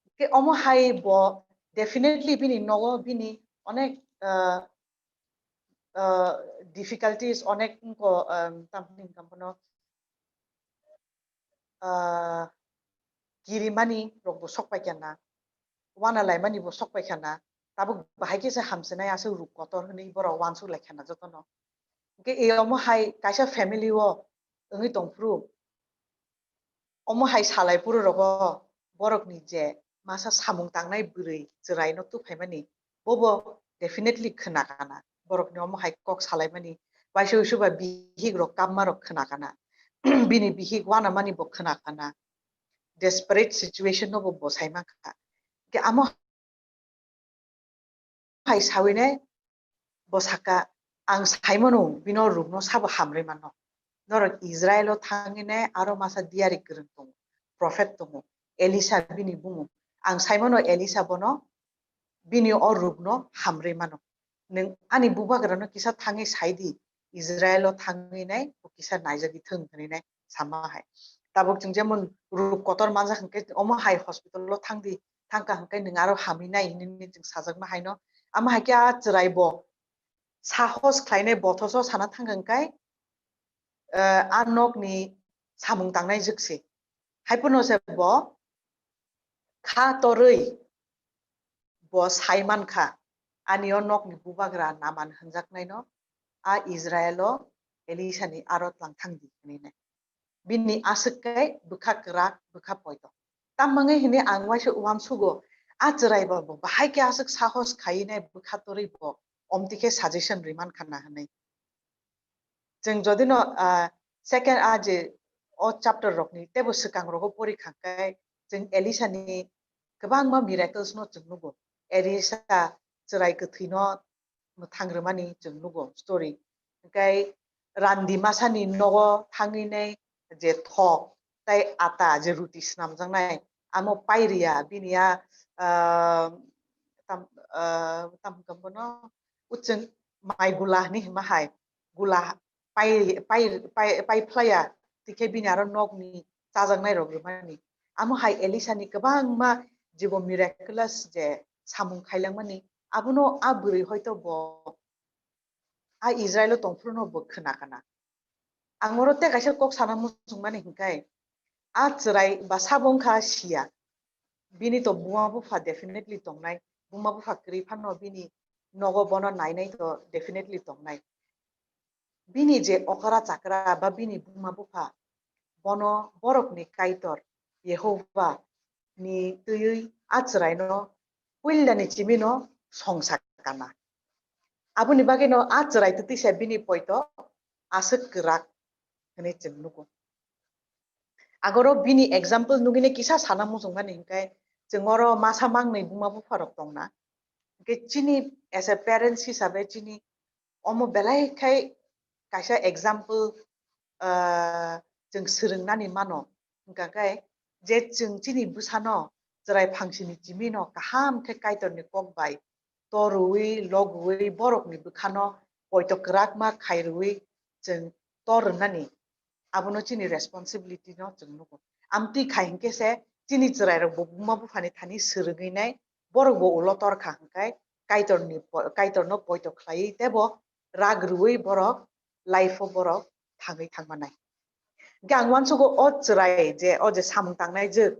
hwnkhe omo hai bo definitely bini nogo bini onek, ah, ah, difficulties onek wngkha, um, tamni hwnkha bono, ah, kirimani rok bo sok paikha na, uana laimani bo sok paikha na, tabuk bahai khe se hamsinai aswk ruk kotor hwnwi borok uansuk laikha na jotono. Hwnkhe e omo hai kaisa family o wngwi tongphuru, omo hai salai phuru rogo borokni je masa samung tangnai bwrwi chwraino tubuphaimani, bobo definitely khwna kana. Borokni omo hai kok salaimani, waisa waisa ba bihik rok kapma rok khwna kana. Bini bihik uanamani bo khwna kana. Desperate situation no bo bo sai mankha. Hwnkhe amo hai sawinai bo saka, "Ang saimano bino rukno sabo hamrwi mano. Norok Israel o thangwinai aro masa diyari kwrwng tongo, prophet tongo, Elisa bini bumo. Ang saimano Elisa bono bini o rukno hamrwi mano. Nwng ani bubagrano kisa thangwi saidi, Israel o thangwinai bo kisa naijagwi thwng," hwnwi nai sama hai. Tabuk chwng jemon ruk kotor manjak hwnkhe omo hai hospital o thangdi, thangkha hwnkhe nwng aro hamwi nai hinwi chwng sajakma haino. Amo hai khe a chwrai bo sahos khlainai bothoso sana thangkha hwnkhe, eh, a nokni samung tangnai jwk se. Hai phano se bo kha torwi bo sai mankha, ani o nokni bubagra Naman hwnjaknaino a Israel o Elisani aro tlang thangdi hwnwi nai. Bini aswk khe bwkha kwrak, bwkha poito. Tamni hwnwi ang waisa uansugo, a chwrai bo bahai khe aswk sahos khaiwi nai bwkha torwi bo omtwi khe suggestion rwi mankha na hwnwi. Chwng jodi no, ah, second a je o chapter rokni teibo swkang rogo pori kha khe chwng Elisa ni kwbangma miracles no chwng nugo. Elisa chwrai kwthwi no mwthang rwmani chwng nugo story. Hwnkhe randi masani nogo thangwi nai je thok tei ata je ruti swnamjaknai, amo pairiya bini a, ah, tam, ah, tam hwnkhe bono uchwng mai gula hinwi hima hai, gula pai, pai, pai, pai phlaiya, tikhe bini aro nokni chajaknai rok rwmani. Amo hai Elisa ni kwbangma jibo miraculous je samung khailangmani, abono a bwrwi hoito bo a Israel o tongphuru no bo khwna kana. Ang oro tei kaisa kok sana muchungmani hwnkhe, a chwrai ba sabo wngkha siya, bini to buma bupha definitely tongnai, buma bupha kwrwi phano bini nogo bono nainai to definitely tongnai. Bini je okra chakra ba bini buma bupha, bono borokni Kaitor Yehova ni twiwi a chwraino puilani chimino songsa kana. Aboni bagwino a chwrai twtwi se bini poito aswk kwrak hwnwi chwng nugo. Agoro bini example nugwino kisa sana muchungmani hwnkhe, chwng oro masa mangnwi buma bupharok tongna. Hwnkhe chini as a parents hisabe chini omo belai khai kaisa example, ah, chwng swrwngnani mano. Hwnkha khe je chwng chini bwsano chwrai phangsini chimino kaham khe Kaitorni kok bai torwi, logwi, borokni bwkhano poito kwrakma khairwi chwng tor rwnani, abono chini responsibility no chwng nugo. Amtwi khai hinkhe se chini chwrairok bo buma buphani thani swrwngwi nai, borok bo ulo tor kha hwnkhe Kaitorni po-, Kaitorno poito khlaiwi tebo rak rwui borok life-o borok thangwi thangmanai. Hwnkhe ang uansugo o chwrai je, o je samung tangnai jwk,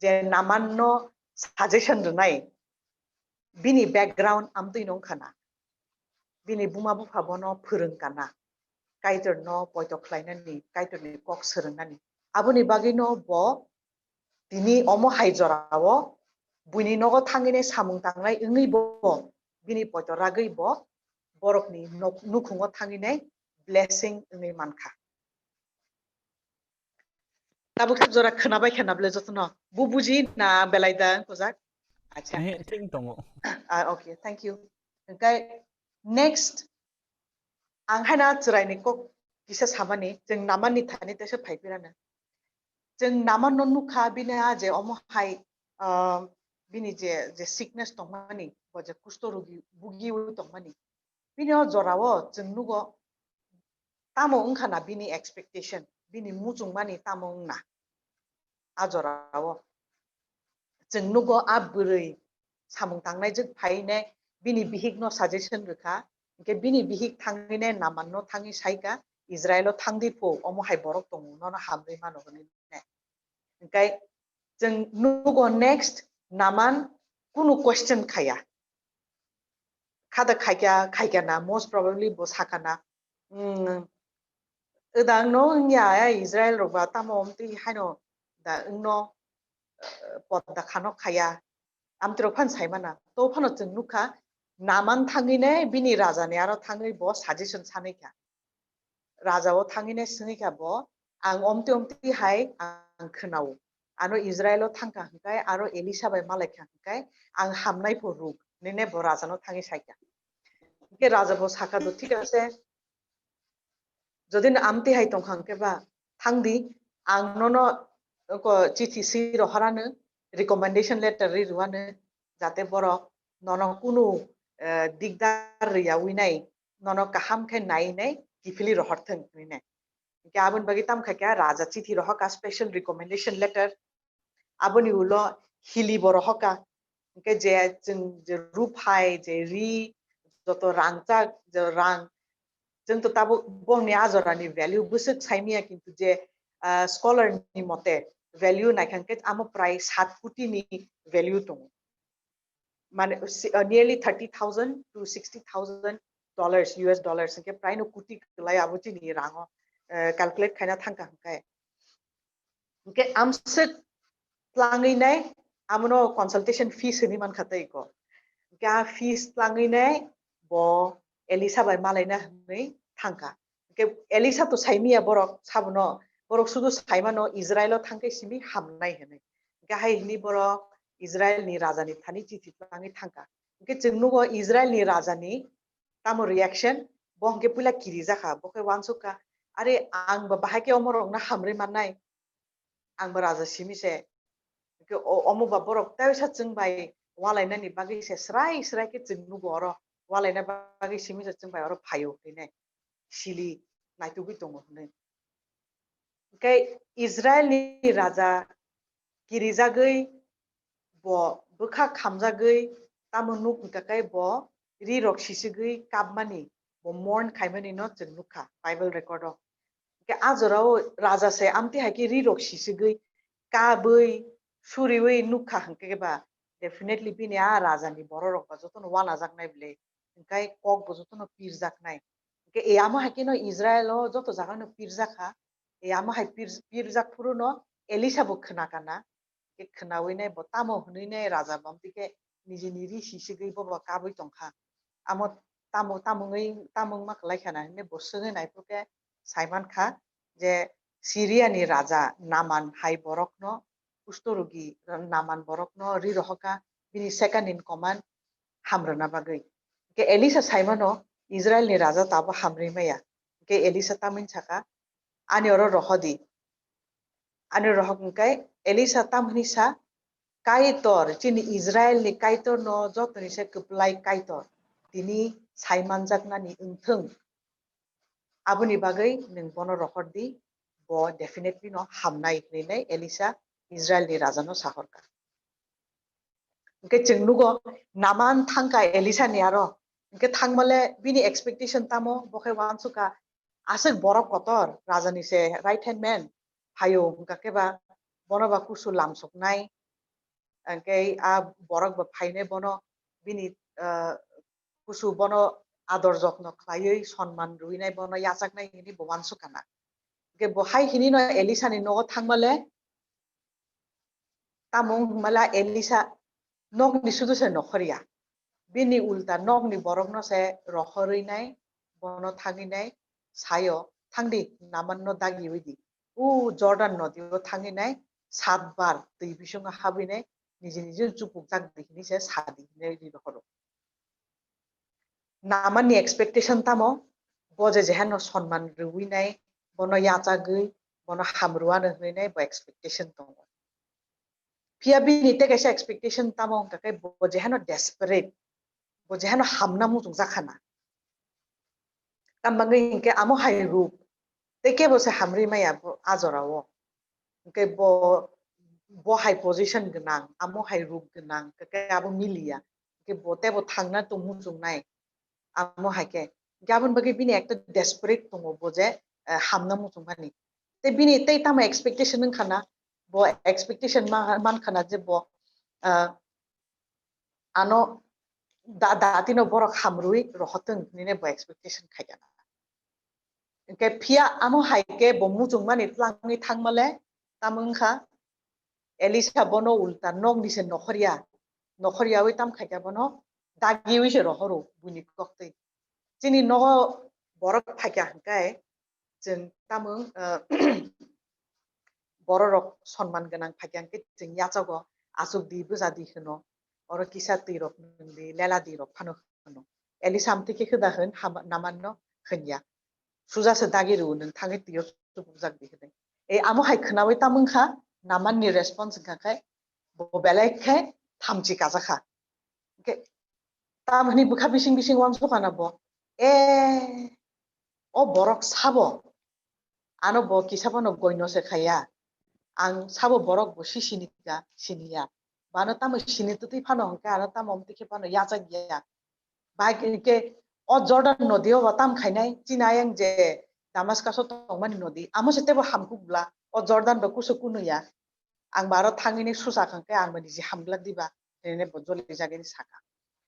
je Namanno suggestion rwnai, bini background amtwi no wngkha na. Bini buma bupha bono phwrwng kana. Kaitorno poito khlainani, Kaitorni kok swrwngnani. Aboni bagwino bo tini omo hai jorao buini nogo thangwi nai samung tangnai wngwi bo bini poito ragwi bo borokni nok-, nukhungo thangwi nai blessing wngwi mankha. Tabuk sab jora khwnabai khe na bwle jotono. Bu buji na belai da kujak? Acha. Eh, thik tongo. Ah, okay, thank you. Hwnkhe next ang haina chwraini kok kisa samani, chwng Namanni thani tesa phai pirana. Chwng Namanno nukha bini a je omo hai, ah, bini je, je sickness tongmani, bo je kusto rugi bugiwi tongmani. Bini o jorao chwng nugo tamo wngkha na bini expectation, bini muchungmani tamo wngna. A jorao chwng nugo a bwrwi samung tangnai jwk phaine bini bihikno suggestion rwkha, hwnkhe bini bihik thangwine Namanno thangwi saikha, "Israilo thangdi phu, omo hai borok tongo, nono hamrwi mano," hwnwi ne. Hwnkhe chwng nugo next Naman kunu question khaya. Khada khaikya, khaikya na, most probably bo sakha na, "Hmm, wda wngno wngya, eh, Israel rok ba tamo omtwi haino da wngno, eh, podda khano khaya." Amtwi rok phan saimana. To phano chwng nukha, Naman thangwine bini rajani aro thangwi bo suggestion sanwi kha. Raja o thangwine swngwi kha bo, "Ang omtwi omtwi hai ang khwnao. Ano Israel o thangkha hwnkhe aro Elisa bai malaikha hwnkhe ang hamnai pho ruk," hinwi bo raja no thangwi saikha. Hwnkhe raja bo sakha do, "Thik ase, jodi no amtwi hai tongkha hwnkhe ba thangdi, ang nono ko chithi si rohorano, recommendation letter ri rwano, jate borok nono kunu, eh, dikdar rwyawi nai, nono kaham khe nai nai kiphilwi rohor thwng," hinwi nai. Hwnkhe aboni bagwi tamo kha khe raja chithi rohor kha, special recommendation letter. Aboni ulo hili bo rohor kha. Hwnkhe je chwng je ruphai, je ri, joto rangchak, je rang, chwng to tabuk bongni a jorani value bwswk saimanya, kintu je, ah, scholar ni mote value naikha hwnkhe amo prai sat koti ni value tongo. Mane, si-, uh, nearly thirty thousand to sixty thousand dollars, U S dollars, hwnkhe prai no koti kwlai abo chini rango, eh, calculate khaina thangkha hwnkhe. Hwnkhe amswk tlangwi nai, amono consultation fees hinwi mankha tei ko. Hwnkhe a fees tlangwi nai bo Elisa bai malaina hinwi thangkha. Hwnkhe Elisa to saimanya borok sabono, borok sudu saimano Israel o thangkhe simi hamnai hinwi. Hwnkhe hai hinwi borok Israel ni raja ni thani chithi tlangwi thangkha. Hwnkhe chwng nugo Israel ni raja ni tamo reaction, bo hwnkhe puila kirijakha, bo khe uansukha, "Are, ang ba bahai khe omorokno hamrwi mannai, ang ba raja simi se." Hwnkhe o-, omo ba borok teisa chwng bai walainani bagwi se srai srai khe chwng nugo oro, walaina bagwi simi se chwng bai oro phaio hinwi sili naitugwi tongo hinwi. Hwnkhe Israel ni raja kirijagwi bo bwkha khamjagwi tamo nuk hwnkha khe bo ri rok sisigwi kapmani, bo mourn khaimani no chwng nukha Bible record o. Hwnkhe a jorao raja se amtwi hai khe ri rok sisigwi kabwi suriwi nukha hwnkhe ba definitely bini a raja ni borok rok ba jotono wanajaknai bwle, hwnkhe kok bo jotono pirjaknai. Hwnkhe e amo hai kheno Israel o joto jaga no pirjakha, e amo hai pir-, pirjak phuru no Elisa bo khwna kana, khe khwnawi nai bo tamo hwnwi nai raja bo amtwi khe nijini ri sisigwi bo bo kabwi tongkha. Amo tamo, tamungwi, tamung ma kwlai khana hinwi bo swngwi nai phuru khe sai mankha je Syria ni raja Naman hai borokno kusto rugi Naman borokno ri rohorkha, bini second in command hamrwna bagwi. Hwnkhe Elisa saimano Israel ni raja tabo hamrwi maya. Hwnkhe Elisa tamni sakha, "Ani oro rohodi." Ani rohok hwnkhe Elisa tamni sa, "Kaitor, chini Israel ni Kaitor no jotoni se kwplai Kaitor, tini sai manjaknani wngthwng. Aboni bagwi nwng bono rohordi, bo definitely no hamnai," hinwi Elisa Israel ni raja no sahorkha. Hwnkhe chwng nugo Naman thangkha Elisa ni aro. Hwnkhe thangmale bini expectation tamo, bo khe uansukha, aswk borok kotor, raja ni se right hand man phaio, hwnkha khe ba bono ba kusu lamsoknai, hwnkhe a borok ba phainai bono bini, ah, kusu bono ador jotno khlaiwi sonman rwinai bono yachaknai hwnwi bo uansukha na. Hwnkhe bo hai hwnwi no Elisa ni nogo thangmale, tamo wngmala Elisa nokni sudu se nokhorya. Bini ulta nokni borokno se rohorwi nai, bono thangwi nai, sayo, "Thangdi, Namanno dagiwi di. O Jordan nodi o thangwi nai, satbar twi bisingo habwi nai, niji niji chupuk jak di," hwnwi se sadi, hwnwi ri rohoro. Namanni expectation tamo? Bo je jehano sonman rwui nai, bono yachagwi, bono hamrwano hwnwi nai bo expectation tongo. Phiya bini tei kaisa expectation tamo wngkha khe bo jehano desperate, bo jehano hamna muchungjak khana. Tamo wngwi hinkhe amo hai ruk, tei kebo se hamrwi maya bo a jorao. Hwnkhe bo, bo hai position gwnang, amo hai ruk gwnang, hwnkhe abo miliya. Hwnkhe bo teibo thangna tong muchungnai, amo hai khe. Hwnkhe aboni bagwi bini ekta desperate tongo bo je, eh, hamna muchungmani. Tei bini tei tamo expectation wngkha na, bo expectation ma-, mankha na je bo, eh, ano da-, datino borok hamrwi rohotwng hinwi bo expectation khaikha na. Hwnkhe phiya amo hai khe bo muchungmani twlangwi thangmale, tamo wngkha Elisa bono ulta nokni se nokhorya, nokhoryawi tam khaikha bono dagiwi se rohoro buini koktwi. Chini nogo borok phaikha hwnkhe chwng tamo, ah, bororok sonman gwnang phaikha hwnkhe chwng yachago achuk di bwja di hwno, oro kisa twi rok nwng di, lela di rok phano hwno. Elisa amtwi khe khwda hwn, hama-, Namanno hwnya. Suja se dagi rw, nwng thangwi twi o chupukjak di hwnwi. E amo hai khwnawi tamo wngkha, Namanni response wngkha khe, bo belai khe thamchi kajakha. Hwnkhe tamoni bwkha bising bising uansukha na bo, "E, o borok sabo, ano bo kisa phano goino se khaya. Ang sabo borok bo si sini ka, siniya. Bano tamo sini twtwi phano hwnkhe ano tamo omtwi khe phano yachak ya. Bai khe o Jordan nodi o bo tam khainai, chini ayang je Damascus o tongmani nodi, amo se teibo hamkuk bwla, o Jordan bo kusu kunu ya. Ang bo aro thangwi nai susa kha khe ang bo niji hamglak diba, hinwi bo jolijagwi sakha.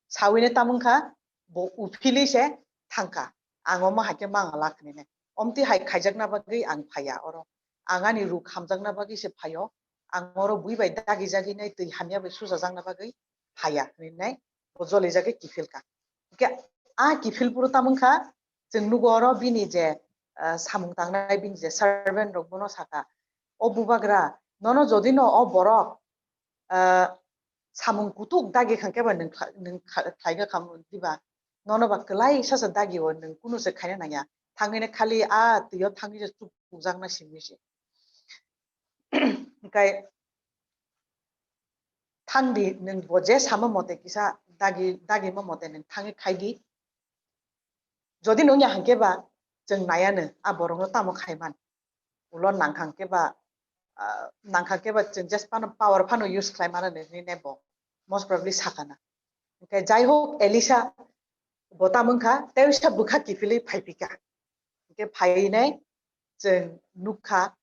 Sawini tamo wngkha, bo uphilwi se thangkha. Ang omo hai khe mangalak hinwi nai. Omtwi hai khaijakna bagwi ang phaiya oro. Ang ani ruk hamjakna bagwi se phaio. Ang oro bui bai dagi jagwi nai twi hamya bai susajakna bagwi phaiya hinwi nai bo jolijagwi kiphilkha. Hwnkhe a kiphil phuru tamo wngkha, chwng nugo oro bini je, ah, samung tangnai bini je servant rok bono sakha, "O bubagra, nono jodi no o borok, ah, samung kutuk dagi kha khe ba nwng kha-, nwng kha-, khlai kha khamu diba? Nono ba kwlai sasa dagi o nwng kunu se khaina nangya. Thangwi nai khali a twi o thangwi se chupukjakna simi se." Hwnkhe thangdi, nwng bo je sama mote kisa dagi, dagima mote nwng thangwi khaidi. Jodi nungya hwnkhe ba chwng naiya no a borokno tamo khaiman. Ulo nangkhang khe ba, ah, nangkhang khe ba chwng just phano power phano use khlai mano hinwi nai bo most probably sakha na. Hwnkhe jai hok Elisa bo tamo wngkha, tei wngsa bwkha kiphilwi phaiphika. Hwnkhe phaiwi nai chwng nukha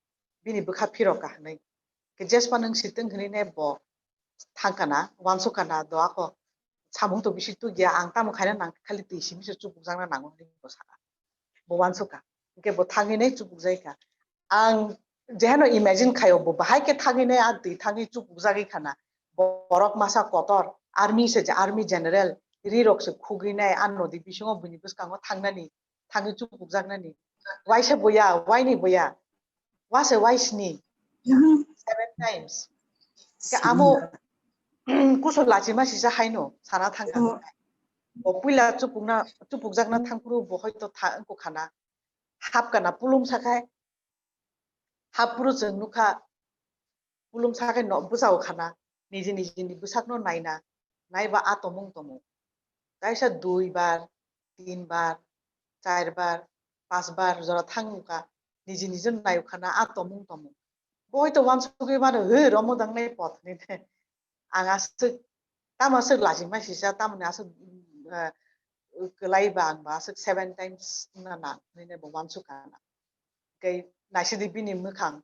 bini bwkha phirokha hinwi. Hwnkhe jespa nwng sitwng hinwi nai bo thangkha na, uansukha na, do ako samung to bisi tugya, ang tamo khaina nang khali twi simi se chupukjakna nango hinwi bo sakha. Bo uansukha. Hwnkhe bo thangwi nai chupukjai kha. Ang jeheno imagine khaio bo bahai khe thangwi nai a twi thangwi chupukjagwi khana. Borok masa kotor, army se, army general, ri rok se khugwi nai a nodi bisingo buini bwskango thangnani, thangwi chupukjaknani. Waisa boya, waini boya, wase waisni, seven times. Hwnkhe amo kusu lachima sisa haino sana thangkha. Bo puila chupukna, chupukjakna thangphuru bo hoito tha-, wngkha na. Hapkha na pulum sakhai. Happhuru chwng nukha, pulum sakhai no bwsao khana, niji nijini bwsakno naina, naiba a tomung tomung. Kaisa dui bar, tin bar, char bar, panch bar jora thangkha, niji niji naikha na a tomung tomung. Bo hoito uansugwi mano, "He, romo dangnai pot," hinwi. Ang aswk tamo aswk lachima sisa, tamoni aswk, mm, eh, kwlai ba ang ba aswk seven times na nang hinwi bo uansukha na. Tei naisidi bini mwkhang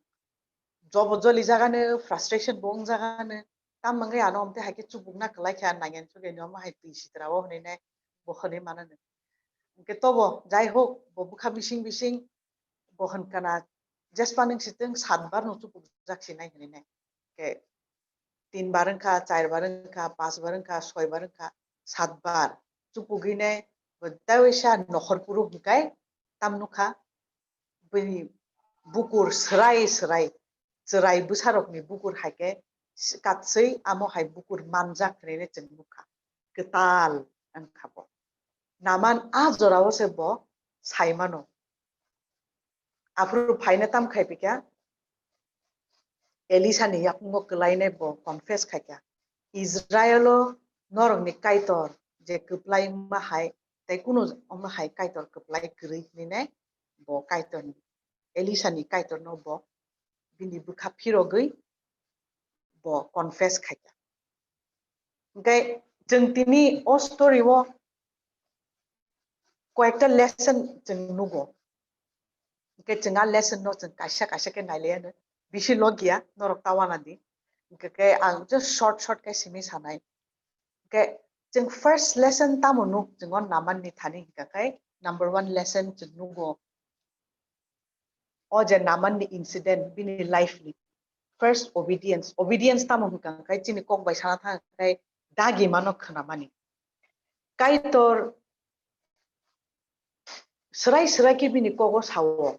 jobo joli jagano, frustration bo wng jagano, tamo wngwi ano omte hai khe chubukna kwlai kha, nangyan chugwi ni omo hai twi sitra o hinwi nai bo hinwi mano. Hwnkhe tobo jai hok bo bwkha bising bising bo hwn kana jespa nung sitwng sat bar no chubuk jak sinai hinwi nai. Ke tin bar wngkha, char bar wngkha, panch bar wngkha, soi bar wngkha, sat bar chubugwi nai bo tei waisa nokhor puru hwnkhe tam nukha bini bukur swrai swrai chwrai bwsarokni bukur hai khe katswi amo hai bukur manjak hinwi chwng nukha. Kwtal wngkha bo. Naman a jorao se bo sai mano. Aphuru phaina tam khai pika, Elisani yakungo kwlainai bo confess khaikha, Israelo norokni Kaitor je kwplai ma hai, tei kunu omo hai Kaitor kwplai kwrwi hinwi nai bo Kaitorni, Elisani Kaitorno bo bini bwkha phirogwi bo confess khaikha. Hwnkhe chwng tini o story o koyekta lesson chwng nugo. Hwnkhe chwng a lesson no chwng kaisa kaisa khe nailaiya no, bisi logia norok ta wana di. Hwnkhe khe ang just short short khe simi sanai. Hwnkhe chwng first lesson tamo nuk chwng o Naman ni thani hwnkha khe number one lesson chwng nugo. O je Naman ni incident bini life ni first obedience, obedience tamo hwnkha khe chini kok bai sana thang khe dagi mano khwnamani. Kaitor swrai swrai khe bini kogo sao,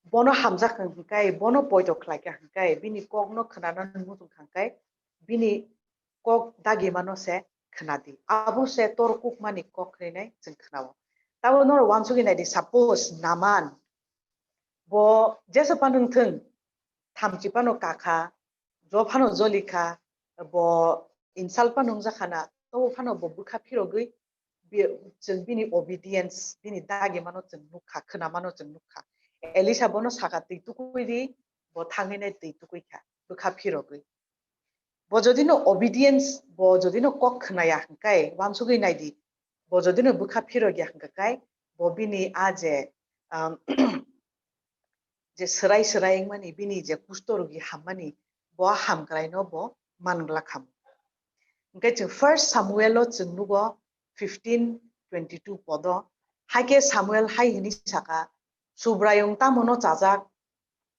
bono hamjak hwnkhe, bono poito khlai kha hwnkhe, bini kokno khwnana muchung kha hwnkhe, bini kok dagi mano se khwnadi. Abo se tor kukmani kok hinwi chwng khwnao. Tabo norok uansugwi naidi, suppose Naman bo jesa phano wngthwng, thamchi phano kakha, jo phano jolikha, bo insult phano wngjakha na, tobo phano bo bwkha phirogwi bi-, chwng bini obedience, bini dagi mano chwng nukha, khwna mano chwng nukha. Elisa bono saka, "Twi tukui di," bo thangwi nai twi tukui kha, bwkha phirogwi. Bo jodi no obedience, bo jodi no kok khwnaya hwnkhe, uansugwi nai di, bo jodi no bwkha phirogya hwnkhe, bo bini a je, um, je swrai swrai wngmani, bini je kusto rugi hammani, bo hamkraino bo manglak ham. Hwnkhe chwng First Samuel o chwng nugo fifteen twenty-two podo, hai khe Samuel hai hwnwi saka, "Subraiyung tamono chajak,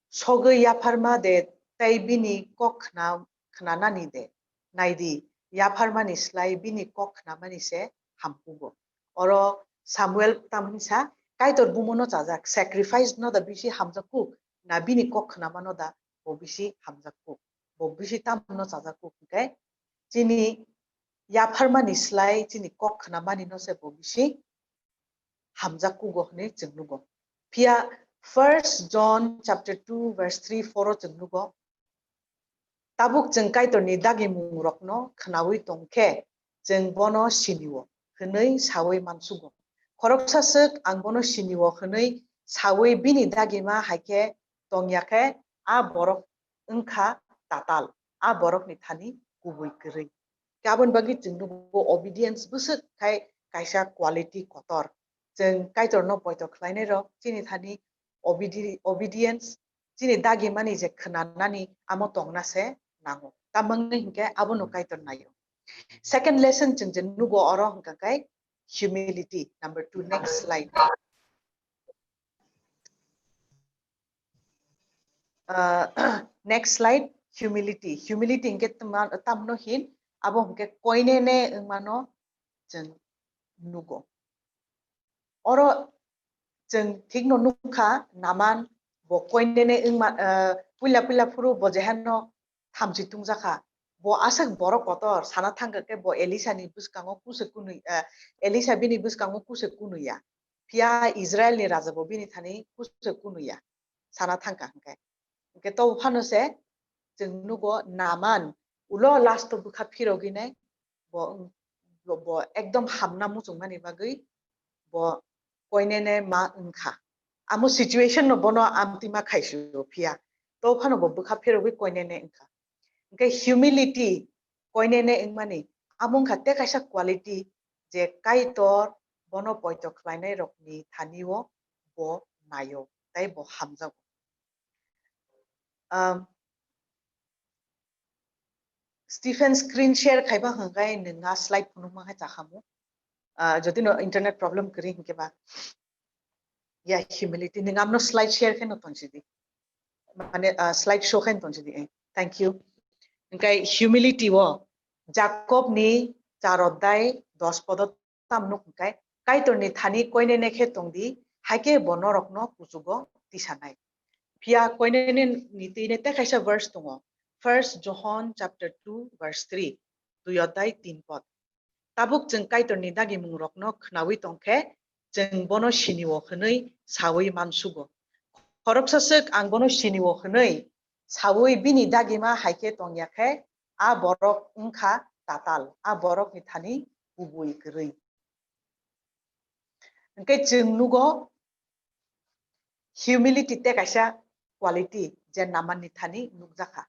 sogwi yapharma de tei bini kok khna-, khnanani de? Naidi, yapharmani slai bini kok khnamani se hamkugo." Oro Samuel tamni sa, "Kaitor bumono chajak, sacrifice no da bisi hamjak kuk, na bini kok khnamano da bo bisi hamjak kuk, bo bisi tamno chajak kuk?" Hwnkhe chini yapharmani slai chini kok khnamani no se bo bisi hamjak kugo hwnwi chwng nugo. Phiya First John chapter two verse three four o chwng nugo, "Tabuk chwng Kaitorni dagimungrokno khnaui tong khe, chwng bono sini-o," hwnwi saui mansugo. Khoroksa swk, "Ang bono sini-o," hwnwi saui bini dagima hai khe tongya khe, a borok wngkha tatal, a borokni thani kubui kwrwi. Khe aboni bagwi chwng nugo obedience bwswk khai kaisa quality kotor. Chwng Kaitorno poito khlainai rok chini thani obedi-, obedience, chini dagimani je khwnanani amo tongna se nango. Tamangwi hinkhe abono Kaitor naio. Second lesson chwng je nugo oro hwnkha khe humility. Number two, next slide. Ah, next slide, humility. Humility hwnkhe tma-, tamno hin, abo hwnkhe koinene wngmano chwng nugo. Oro chwng thikno nukha, Naman bo koinene wngma, ah, puila puila phuru bo jehano thamchi tungjakha. Bo aswk borok kotor sana thangkha khe bo Elisani bwskango kusuk kunui, ah, Elisa bini bwskango kusuk kunuya. Phiya Israelni raja bo bini thani kusuk kunuya sana thangkha hwnkhe. Hwnkhe to phano se chwng nugo Naman ulo last o bwkha phirogwi nai bo, bo, bo ekdom hamna muchungmani bagwi bo koinene ma wngkha. Amo situation no bono amtwi ma khaisio phiya. To phano bo bwkha phirogwi koinene wngkha. Hwnkhe humility, koinene wngmani, Amo wngkha tei kaisa quality je Kaitor bono poito khlainai rokni thani o bo naio tei bo hamjago. Um, Stephen screen share khaiba hwnkhe nwng a slide phunukma khe chakhamu. Ah, jodi no internet problem kwrwi hwnkhe ba. Ya humility nwng amno slide share khe no tonsidi. Mane, ah, slide show khe no tonsidi. Eh, thank you. Hwnkhe humility o Jakob ni char odhai dos podo tam nuk hwnkhe, Kaitorni thani koinene khe tongdi, haikhe bo norokno kuchugo tisanai. Phiya koinene ni twi ne tei kaisa verse tongo. First John chapter two verse three, dui odhai tin pod. Tabuk chwng Kaitorni dagimung rokno khnawi tongkhe, chwng bono sinio hwnwi sawi mansugo. Khoroksa swk ang bono sinio hwnwi sawi bini dagima haikhe tongya khe, a borok wngkha tatal, a borokni thani kubui kwrwi. Hwnkhe chwng nugo humility tei kaisa quality je Namanni thani nukjakha.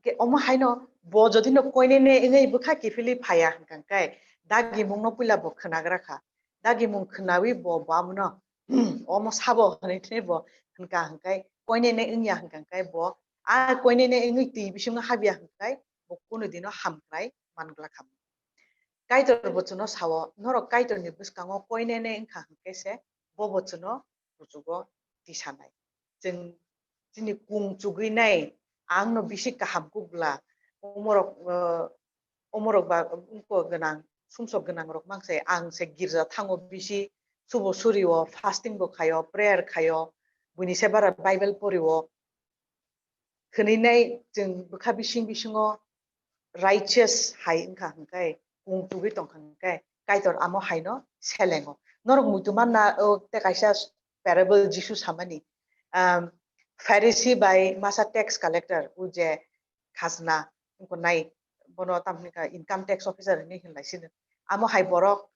Hwnkhe omo haino bo jodi no koinene wngwi bwkha kiphilwi phaiya hwnkha hwnkhe dagimungno puila bo khwnagra kha. Dagimung khwnawi bo, bo abono, "Hmm, omo sabo," hwnwi thwi bo hwnkha hwnkhe koinene wngya hwnkha hwnkhe bo a koinene wngwi twi bisingo habya hwnkhe bo kunu dino hamkrai mangla kha. Kaitor bo chwngno sao, norok Kaitorni bwskango koinene wngkha hwnkhe se bo bo chwngno kuchugo tisanai. Chwng chini kung chugwi nai, ang no bisi kaham kuk bwla, omorok, eh, omorok ba wngko gwnang, sumsok gwnang rok mang se, ang se girja thango bisi, subo surio, fasting bo khaio, prayer khaio, buini se bara Bible porio. Hwnwi nai chwng bwkha bising bisingo righteous hai wngkha hwnkhe, kung tugwi tongkha hwnkhe, Kaitor amo haino selengo. Norok muitu manna, o, tei kaisa parable Jisu samani, um, Pharisee bai masa tax collector, o je khajna wngkha nai, bono tamo hwnwi kha income tax officer hwnwi hwnlai sino. Amo hai borok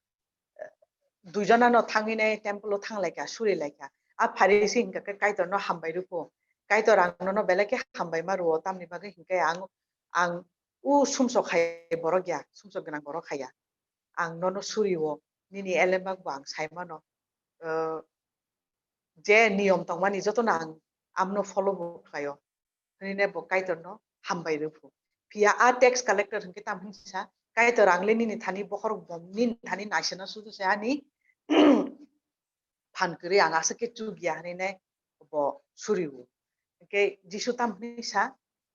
duijona no thangwi nai temple o thang lai kha, suri lai kha. A Pharisee hwnkha khe Kaitor no hambai rw pho. Kaitor, ang nono belai khe hambai ma rw o, tamni bagwi hwnkhe ang, ang u sumsok hai borok ya, sumsok gwnang borok hai ya. Ang nono suri o, nini elembak bo ang sai mano. Eh, je niyom tongmani jotono ang amno follow bo khlai o. Hwnwi ne bo Kaitorno hambai rw phu. Phiya a tax collector hwnkhe tamo hwnsa, "Kaitor, ang le nini thani bokhorok bom, nini thani naisana sudu se ani phan kwrwi, ang aswk khe chuk ya," hwnwi ne bo suri o. Hwnkhe Jisu tamo hwnwi sa,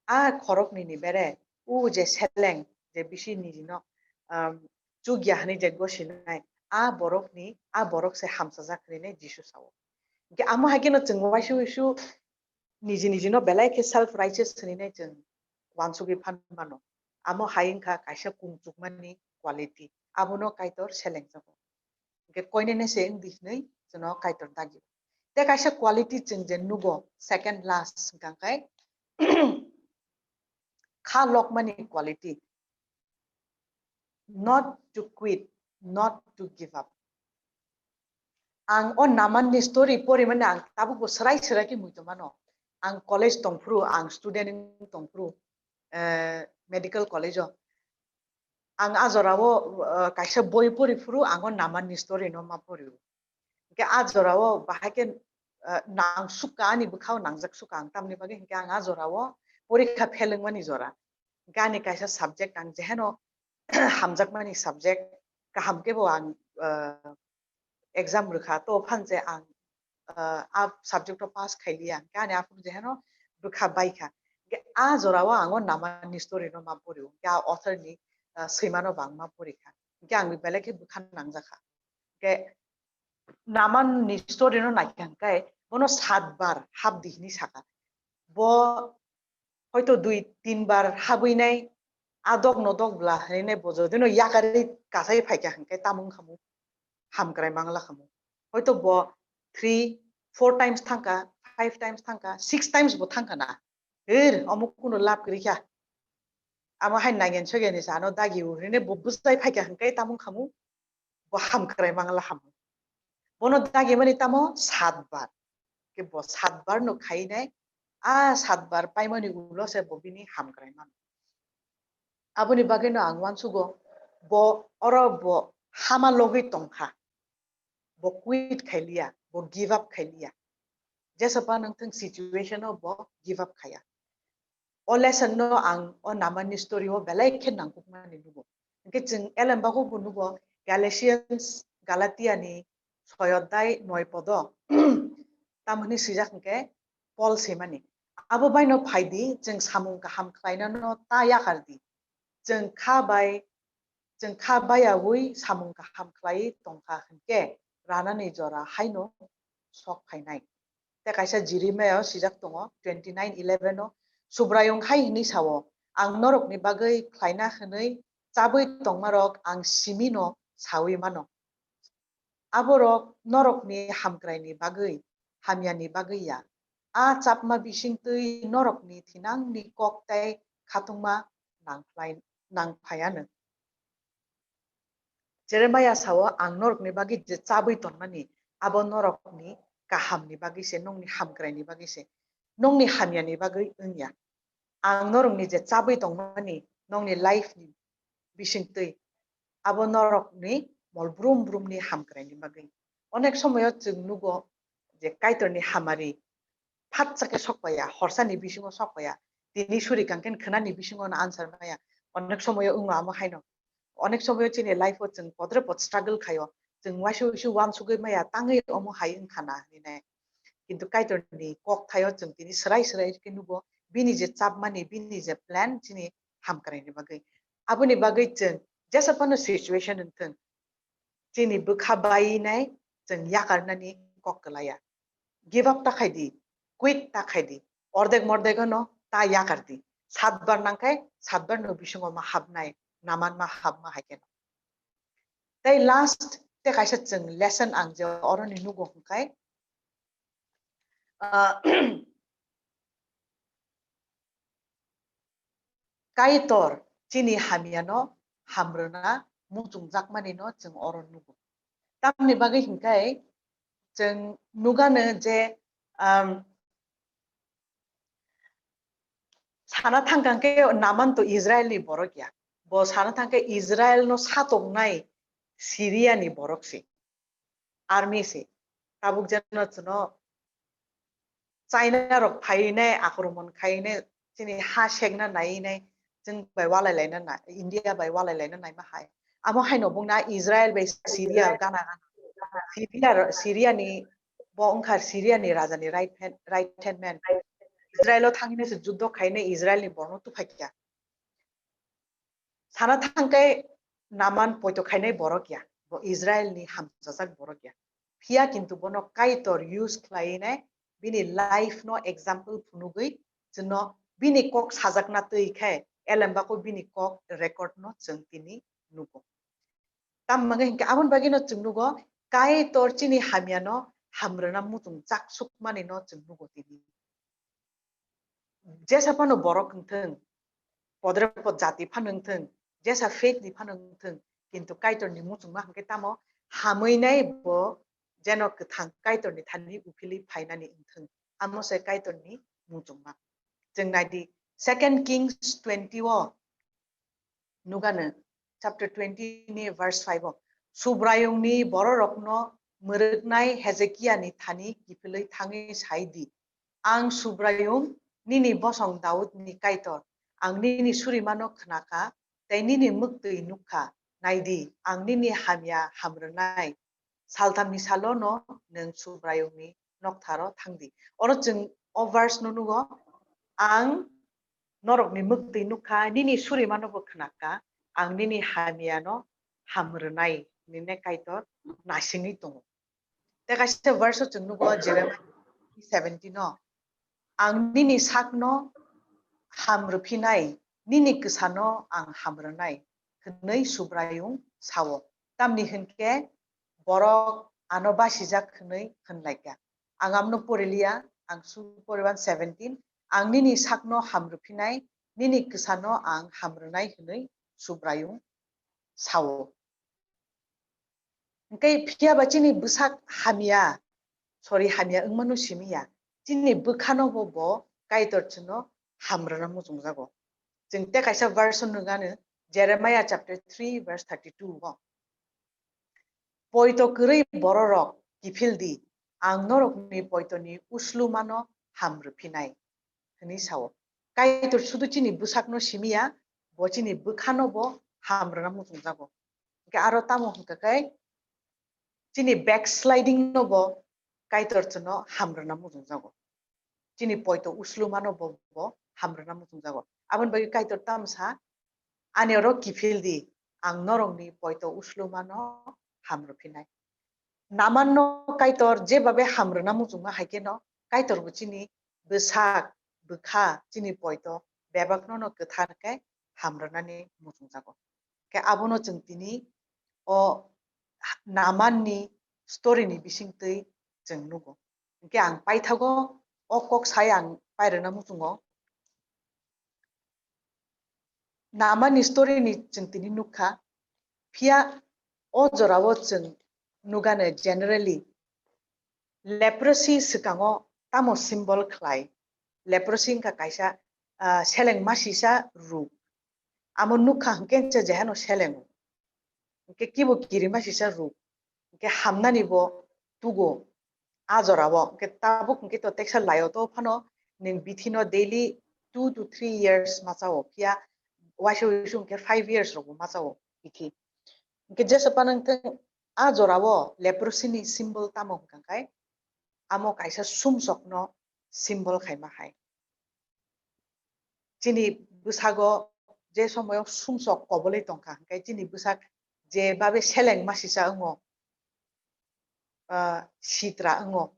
"A khorok nini bere, o je seleng, je bisi nini no, um, chuk ya hwnwi je gosinai, a borokni, a borok se hamchajak," hwnwi ne Jisu sa o. Hwnkhe amo hai kheno chwng uaisu uaisu niji niji no belai khe self righteous hwnwi nai chwng uansugwi phan mano. Amo hai wngkha kaisa kung chukmani quality. Abono Kaitor selengjago. Hwnkhe koinene se wngdi hwnwi chwngno Kaitor dagi. Tei kaisa quality chwng je nugo, second last hwnkha khe kha lokmani quality. Not to quit, not to give up. Ang o Namanni story porimani ang tabukbo swrai swrai khe muitu mano. Ang college tongphuru, ang student wng tongphuru, eh, medical college o. Ang a jorao, eh, kaisa boi poriphuru, ang o Namanni story no ma porio. Hwnkhe a jorao bahai khe, eh, nang sukha, ani bwkhao nangjak sukha ang, tamni bagwi hwnkhe ang a jorao porikha phelwngmani jora. Hwnkhe ani kaisa subject ang jeheno hamjakmani subject, kaham khe bo ang, eh, exam rwkha, to phan je ang, eh, a subject o pass khailiya, hwnkhe ani aphuru jeheno bwkha baikha. Hwnkhe a jorao ang o Namanni story no ma porio, hwnkhe a author ni, eh, swimano bo ang ma porikha. Hwnkhe ang belai khe bwkha nangjakha. Hwnkhe Namanni story no naikha hwnkhe bono sat bar hap di hwnwi sakha. Bo hoito dui tin bar habwi nai, a dok no dok bwla hwnwi nai bo jodi no yakarwi kasai phaikha hwnkhe tamo wngkhamu, hamkrai mangla khamu. Hoito bo three, four times thangkha, five times thangkha, six times bo thangkha na. Her, omo kuno lab kwrwi kha. Amo hai nangyan sogyan ni sa ano dagi o hwnwi bo bwsai phaikha hwnkhe tamo wngkhamu, bo hamkrai mangla hamu. Bono dagi mani tamo sat bar. Khe bo sat bar no khai nai, a sat bar paimani ulo se bo bini hamkrai mano. Aboni bagwi no ang uansugo, Bo oro bo hama logwi tongkha. Bo quit khailiya, bo give up khailiya. Jesa pa nang thang situation o bo give up khaya. O lesson no ang o namani story o belai khe nangkukmani nugo. Hingke chwng elem bago bo nugo Galatians, Galatia ni soi odai noi podo. Tamoni swijak hingke Paul swimani. Abo baino phaidi chwng samung kaham khlainano ta yakardi. Chwng kha bai, chwng kha bayaui samung kaham khlai tongkha hingke ranani jora haino sok phainai. Tei kaisa Jeremiah o swijak tongo, twenty nine eleven o, Subraiyung hai hwnwi sao, "Ang norokni bagwi khlaina hwnwi chabwi tongmarok ang simino saui mano. Aborok norokni hamkraini bagwi, hamyani bagwi ya. A chapma bisingtwi norokni thinangni kok tei khatungma nangphlai-, nangphaiano." Jeremiah sao, "Ang norokni bagwi je chabwi tonmani, abo norokni kahamni bagwi se, nongni hamkraini bagwi se, nongni hamyani bagwi wngya. Ang norokni je chabwi tongmani, nongni life ni bisingtwi, abo norokni mol brum brumni hamkraini bagwi." Onek somoyo chwng nugo je Kaitorni hamari phatsa khe sok paiya, horsani bisingo sok paiya, tini suri kangkhe khwnani bisingo no answer maya. Onek somoyo wngo amo haino. Onek somoyo chini life o chwng podre pod struggle khaio, chwng waisa waisa uansugwi maya, tangwi omo hai wngkha na hinwi nai. Kintu Kaitorni kokthaio chwng tini swrai swrai khe nugo, bini je chapmani, bini je plan chini hamkraini bagwi. Aboni bagwi chwng jesa phano situation wngthwng, chini bwkha bai nai chwng yakarnani kok kwlaiya. Give up ta khaidi, quit ta khaidi, ordek mordek no ta yakardi. Satbar nangkhai satbar no bisingo ma hapnai, naman ma hapma hai khe. Tei last te kaisa chwng lesson ang je oroni nugo hwnkhe, ah, Kaitor chini hamyano hamrwna muchungjakmani no chwng oro nugo. Tamni bagwi hwnkhe chwng nugano je, um, sana thangkang khe Naman to Israel ni borok ya. Bo sana thangkhe Israel no satoknai Syria ni borok se. Army se. Tabuk jeno chwno China rok phainai akromon khainai chini ha sekna nainai chwng bai walai laina na, India bai walai laina naima hai. Amo haino bungna Israel bai Syria gana gana. Syria, Syria ni bo wngkha Syria ni raja ni right hand, right hand man. Israel o thangwi se juddo khainai Israel ni borno tuphai kya. Sana thangkhe Naman poito khainai borok ya, bo Israel ni hamchajak borok ya. Phiya kintu bono Kaitor use khlainai bini life no example phunugwi chwngno bini kok sajakna twi khe elembako bini kok record no chwng tini nugo. Tamni bagwi hinkhe aboni bagwino chwng nugo Kaitor chini hamyano hamrwna muchung chak sukmani no chwng nugo tini. Jesa phano borok wngthwng, podre pod jati phano wngthwng, jesa faith ni phano wngthwng, kintu Kaitor ni muchungma hwnkhe tamo hamwi nai bo jeno kwthang Kaitor ni thani uphilwi phainani wngthwng, amo se Kaitor ni muchungma. Chwng nai di, Second Kings twenty o nugano, chapter twenty ni verse five o, Subraiyungni bororokno mwrwknai Hezekiani thani kiphilwi thangwi sai di, "Ang Subraiyung, nini bosong Daudni Kaitor, ang nini surimano khnakha tei nini mwktwi nukkha. Nai di, ang nini hamya hamrwnai. Salthamni salo no nwng Subraiyungni noktharo thang di." Oro chwng o verse no nugo, "Ang norokni mwktwi nukkha, nini surimano bo khnakha, ang nini hamyano hamrwnai," hinwi Kaitor nasingwi tongo. Tei kaisa verse o chwng nugo Jeremiah seventeen o, "Ang nini sakno hamrwphinai, nini kwsano ang hamrwnai," hwnwi Subraiyung sao. Tamni hwnkhe borok ano basijak hwnwi hwnlaikha. Ang amno poriliya, ang su poriban seventeen, "Ang nini sakno hamrwphinai, nini kwsano ang hamrwnai," hwnwi Subraiyung sao. Hwnkhe phiya ba chini bwsak hamya, sorry, hamya wngmano simiya, chini bwkhano bo, bo Kaitor chwngno hamrwna muchungjago. Chwng tei kaisa verse o nugano, Jeremiah chapter three verse thirty-two o, "Poito kwrwi bororok kiphil di, ang norokni poitoni uslumano ham rwphinai," hwnwi sao. Kaitor sudu chini bwsakno simiya, bo chini bwkhano bo ham rwna muchungjago. Hwnkhe aro tamo hwnkha khe, chini backsliding no bo Kaitor chwngno ham rwna muchungjago. Chini poito uslumano bo, bo ham rwna muchungjago. Aboni bagwi Kaitor tamo sa, "Ani oro kiphil di, ang norokni poito uslumano ham rwphinai." Namanno Kaitor jebabe ham rwna muchungma hai kheno, Kaitor bo chini bwsak, bwkha, chini poito bebakno no kwthar khe ham rwnani muchungjago. Khe abono chwng tini o Namanni story ni bisingtwi chwng nugo. Hwnkhe ang paithago, o kok sai ang pairwna muchungo. Namanni story ni chwng tini nukha, phiya o jorao chwng nugano generally leprosy swkango tamo symbol khlai. Leprosy wngkha kaisa, ah, seleng masisa ruk. Amo nukha hwnkhe je jehano selengo. Hwnkhe kibo kirima sisa ruk. Hwnkhe hamnani bo tugo a jorao. Hwnkhe tabuk hwnkhe to teksa laio to phano nwng bithino daily two to three years machao. Phiya waisa waisa hwnkhe five years rokbo machao bithi. Hwnkhe jesa phano wngthang a jorao leprosy ni symbol tamo hwnkha khe amo kaisa sumsokno symbol khaima hai. Chini bwsago je somoyo sumsok kobolwi tongkha, hwnkhe chini bwsak je babe seleng masisa wngo, ah, sitra wngo,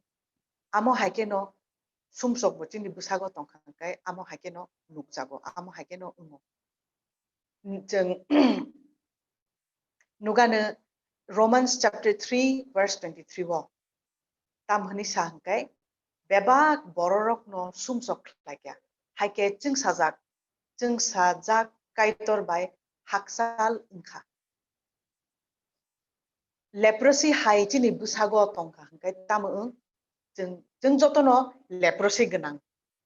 amo hai kheno sumsok bo chini bwsago tongkha, hwnkhe amo hai kheno nukjago, amo hai kheno wngo. Chwng nugano Romans chapter three verse twenty-three o. Tam hwnwi sa hwnkhe, bebak bororokno sumsok khlaikha, hai khe chwngsajak, chwngsajak Kaitor bai hakchal wngkha. Leprosy hai chini bwsago tongkha hwnkhe tamo wng, chwng, chwng jotono leprosy gwnang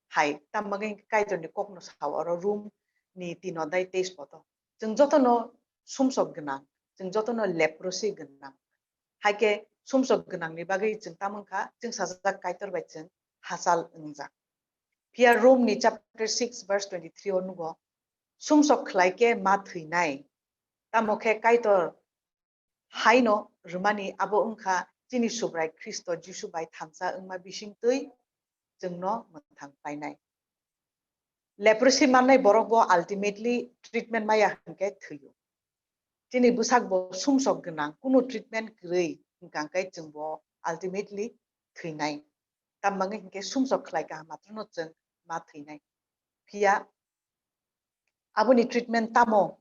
hai, tamo bagwi Kaitorni kokno sao oro Rom ni tino dai teis poto. Chwng jotono sumsok gwnang, chwng jotono leprosy gwnang. Hai khe sumsok gwnangni bagwi chwng tamo wngkha, chwngsajak Kaitor bai chwng hachal wngjak. Phiya Rom ni chapter six verse twenty-three o nugo, sumsok khlai khe ma thwinai. Tamo khe Kaitor haino rwmani abo wngkha chini Subrai Khristo Jisu bai thansa wngma bisingtwi chwngno mwthang painai. Leprosy mannai borok bo ultimately treatment maya hwnkhe thwio. Chini bwsak bo sumsok gwnang, kunu treatment kwrwi hwnkha hwnkhe chwng bo ultimately thwinai. Tamo bagwi hwnkhe sumsok khlai kaham matrono chwng ma thwinai. Phiya aboni treatment tamo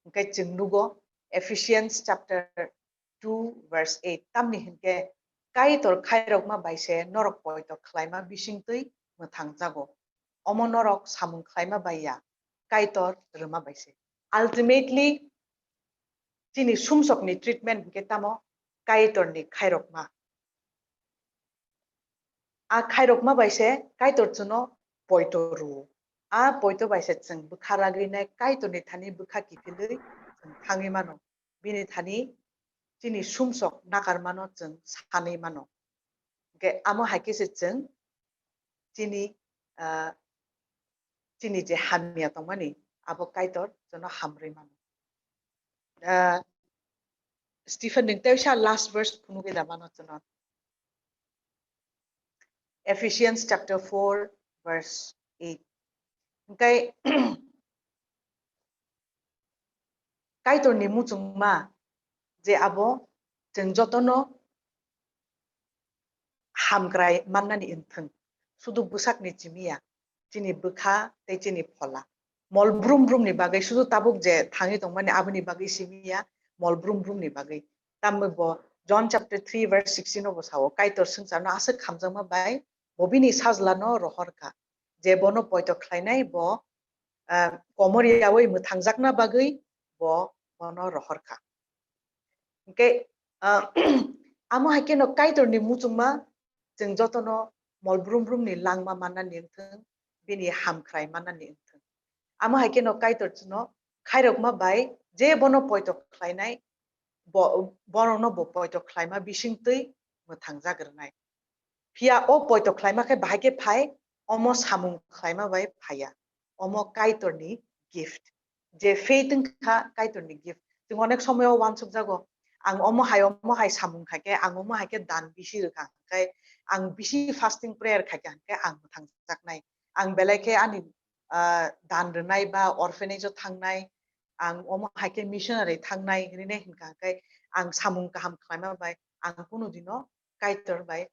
hwnkhe chwng nugo Ephesians chapter two verse eight, tamni hwnkhe Kaitor khairokma bai se norok poito khlaima bisingtwi mwthangjago. Omo norok samung khlaima bai ya, Kaitor rwma bai se. Ultimately, chini sumsokni treatment hwnkhe tamo Kaitorni khairokma. A khairokma bai se Kaitor chwngno poito rwo. A poito bai se chwng bwkha ragwi nai Kaitorni thani bwkha kiphilwi chwng thangwi mano. Bini thani chini sumsok nakarmano chwng sanwi mano. Hwnkhe amo hai khe se chwng chini, ah, chini je hamya tongmani abo Kaitor chwngno hamrwi mano. Ah, Stephen, nwng teisa last verse phunugwi da mano chwngno. Ephesians chapter four verse eight. Hwnkhe Kaitorni muchungma je abo chwng jotono hamkrai mannani wngthwng, sudu bwsakni chimiya, chini bwkha tei chini phola. Mol brum brumni bagwi sudu tabuk je thangwi tongmani aboni bagwi simiya, mol brum brumni bagwi. Tamni bo John chapter three verse sixteen o bo sao, Kaitor swngcharno aswk khamjakma bai bo bini sajlano rohor kha, je bono poito khlainai bo, ah, komor yaui mwthangjakna bagwi bo bono rohor kha. Hwnkhe, ah, amo hai kheno Kaitorni muchungma chwng jotono mol brum brumni langma mannani wngthwng, bini hamkrai mannani wngthwng. Amo hai kheno Kaitor chwngno khairokma bai je bono poito khlainai, bo-, borokno bo poito khlaima bisingtwi mwthangjak rwnai. Phiya o poito khlaima khe bahai khe phai, omo samung khlaima bai phaiya. Omo Kaitorni gift. Je faith wngkha Kaitorni gift. Chwng onek somoyo uansukjago, ang omo hai, omo hai samung khaikhe, ang omo hai khe dan bisi rwkha hwnkhe, ang bisi fasting prayer khaikha hwnkhe ang mwthangjaknai. Ang belai khe ani, ah, dan rwnai ba orphanage o thangnai, ang omo hai khe missionary thangnai hinwi nai hwnkha hwnkhe ang samung kaham khlaima bai ang kunu dino Kaitor bai,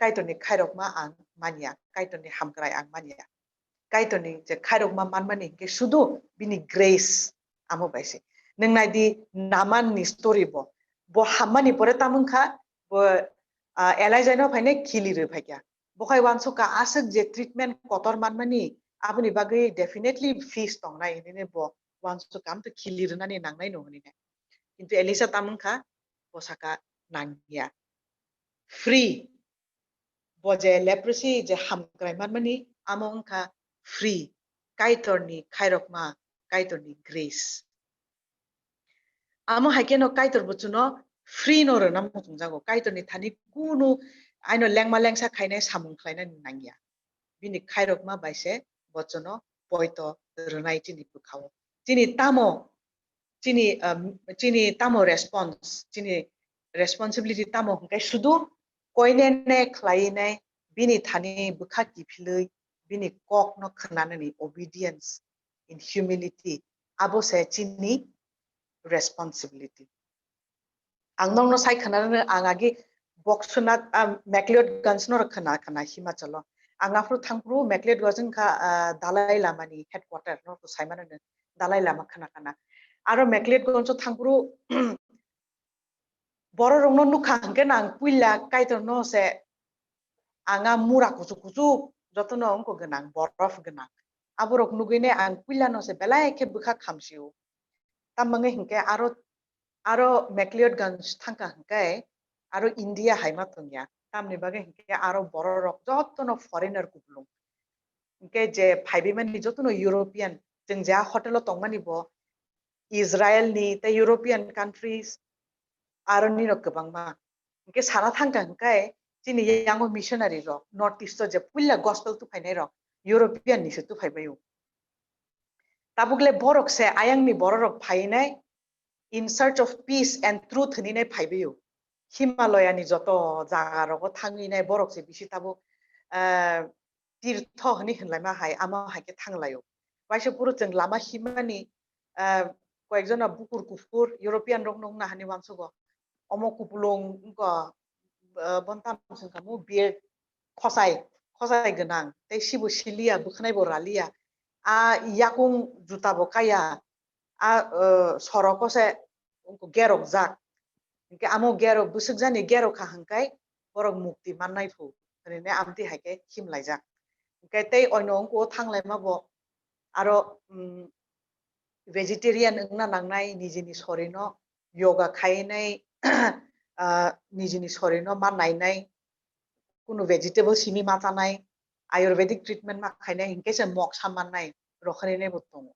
Kaitorni khairokma ang manya, Kaitorni hamkrai ang manya. Kaitorni je khairokma manmani hwnkhe sudu bini grace amo bai se. Nwng nai di Naamanni story bo. Bo hammani pore tamo wngkha, bo, ah, Elijah no phainai khili rw phaikha. Bo khai uansukha aswk je treatment kotor manmani, aboni bagwi definitely fees tongnai hinwi bo uansukha, amtwi khili rwnani nangnai no hinwi. Kintu Elisha tamo wngkha, bo saka nangya. Free. Bo je leprosy je hamkrai manmani, amo wngkha free. Kaitorni khairokma, Kaitorni grace. Amo hai kheno Kaitor bo chwngno free no rwna muchungjago. Kaitorni thani kunu aino lengma lengsa khainai samung khlainani nangya. Bini khairokma bai se bo chwngno poito rwnai chini bwkhao. Chini tamo, chini, um, chini tamo response, chini responsibility tamo hwnkhe sudu koinene khlainai, bini thani bwkha kiphilwi, bini kokno khwnanani obedience in humility, abo se chini responsibility. Ang nokno sai khwnarwno, ang agi Bokswnath, ah, McLeodganj no khwna, khwna Himachal o. Ang aphuru thangphuru McLeodganj wngkha, ah, Dalai Lama ni headquarter no to saimano no Dalai Lama khwna khwna. Aro McLeodganj o thangphuru borok rokno nukha hwnkhe nang puila Kaitor no se ang a mura kuchuk kuchuk jotono wngkha gwnang, borof gwnang. Aborok nugwine ang puilano se belai khe bwkha khamsio. Tamoni hinkhe aro, aro McLeodganj thangkha hinkhe aro India hai ma tongya. Tamni bagwi hinkhe aro bororok jotono foreigner kupulung. Hinkhe je phaibaimani jotono European, chwng je a hotel o tongmani bo Israel ni tei European countries aro nirok kwbangma. Hinkhe sana thangkha hinkhe chini yango missionary rok North East o je puila gospel tuphainai rok European ni se tuphaibaio. Tabukle borok se ayang ni bororok phainai in search of peace and truth hinwi nai phaibaio. Himalaya ni joto jaga rogo thangwi nai borok se bisi tabuk, ah, tirtho hinwi hinlaima hai, amo hai khe thanglaio. Waisa phuru chwng lama himani, ah, koyekjona bukur kuphur European rok nung nahani uansugo. Omo kupulung wngkha, ah, bontam songkha mu beard khosai, khosai gwnang, tei sibo siliya, bwkhanai bo raliya. A yakung juta bo kaya, a, ah, soroko se gerok jak. Hinkhe amo gerok bwswk jani gerok kha hwnkhai borok mukti mannai phu hinwi amtwi hai khe himlaijak. Hinkhe tei oino wngkho thanglaima bo aro, um, vegetarian wngna nangnai, nijini sorino yoga khainai, ah, nijini sorino ma nainai, kunu vegetable simi ma chanai, ayurvedic treatment ma khainai, hinkhe se moksa mannai rokhanini bo tongo.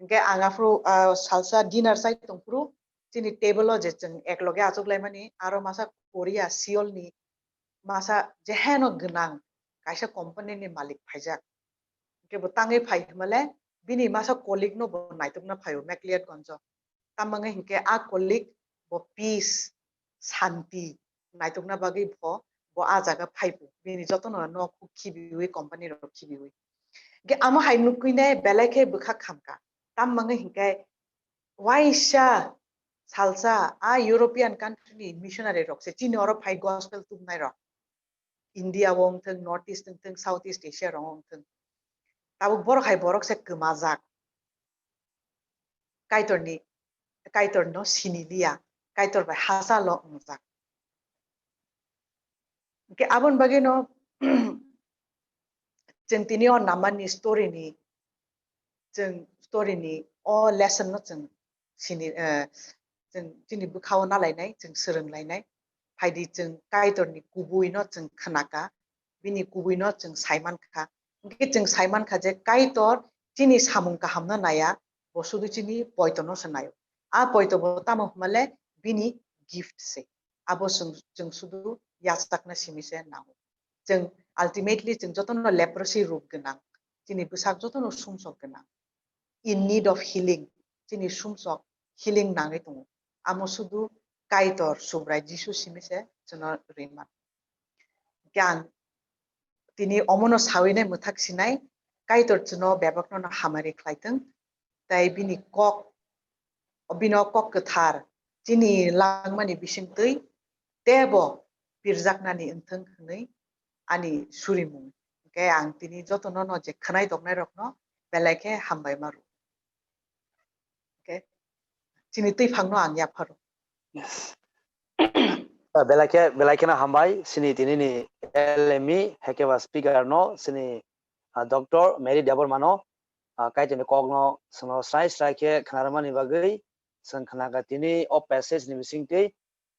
Hinkhe ang aphuru, ah, salsa dinner chai tongphuru, chini table o je chwng ekloge achuklaimani, aro masa Korea, Seoul ni masa jeheno gwnang kaisa company ni malik phaijak. Hinkhe bo tangwi phai hwnmale bini masa colleague no bo naitukna phaio McLeodganj o. Tamoni hinkhe a colleague bo peace, santi naitukna bagwi bo, bo a jaga phaibo. Bini jotono nok khibiwi, company rok khibiwi. Hinkhe amo hai nukwi nai belai khe bwkha khamkha. Tamoni hinkhe waisa salsa a European country ni missionary rok se chini oro phai gospel tubnai rok. India o wngthung, North East wngthung, South East Asia rok wngthung. Tabuk borok hai borok se kwmajak. Kaitorni, Kaitorno siniliya, Kaitor bai hachalo wngjak. Hinkhe aboni bagwino chwng tini o Naamanni story ni, chwng story ni o lesson no chwng sini, eh, chwng chini bwkhao nalainai, chwng swrwnglainai. Phaidi chwng Kaitorni kubuino chwng khnakha, bini kubuino chwng saimankha. Hinkhe chwng saimankha je Kaitor chini samung kahamno naya, Bo sudu chini poito no se naio. A poito bo tamo hwnmale bini gift se. Abo chwng, chwng sudu yachakna simi se nango. Chwng ultimately chwng jotono leprosy ruk gwnang. Chini bwsak jotono sumsok gwnang. In need of healing. Chini sumsok healing nangwi tongo. Amo sudu Kaitor Subrai Jisu simi se chwngno rima. Hingke ang tini omono sawinai mwthak sinai, Kaitor chwngno bebakno no hamari khlaitwng, tei bini kok, bino kok kwthar chini langmani bisingtwi teibo pirjaknani wngthwng hwnwi ani surimung. Hingke ang tini jotono no je khwnai tongnairokno belai khe hambai ma rw. Okay. Chini twi phangno ang yapharo. Ah, belai khe, belai kheno hambai, chini tini ni L M E, hekeba speaker no, chini, ah, Doctor Mary Debbarma no, ah, Kaitor ni kok no, chwngno srai srai khe khna rwmani bagwi, chwng khna kha tini o passage ni bisingtwi,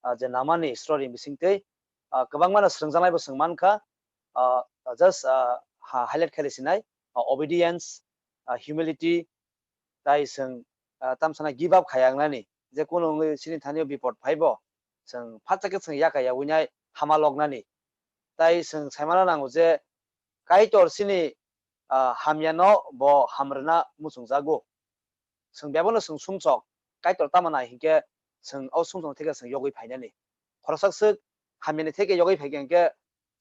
ah, je namani story bisingtwi, ah, kwbangma no swrwngjaknai bo chwng mankha, ah, just, ah, ha-, highlight khe sinai, ah, obedience, ah, humility, tai chwng, ah, tamsana give up khaya wngnani, je kunu wngwi chini thani o bipot phaibo, chwng phatsa khe chwng yakha yaui nai hama loknani. Tai chwng saimano nango je Kaitor chini, ah, hamyano bo hamrwna muchungjago. Chwng bebakno chwng sumsok, Kaitor tamo nai hinkhe chwng o sumsokni theke chwng yogwi phainani. Khoroksa swk hamyani theke yogwi phaikha hinkhe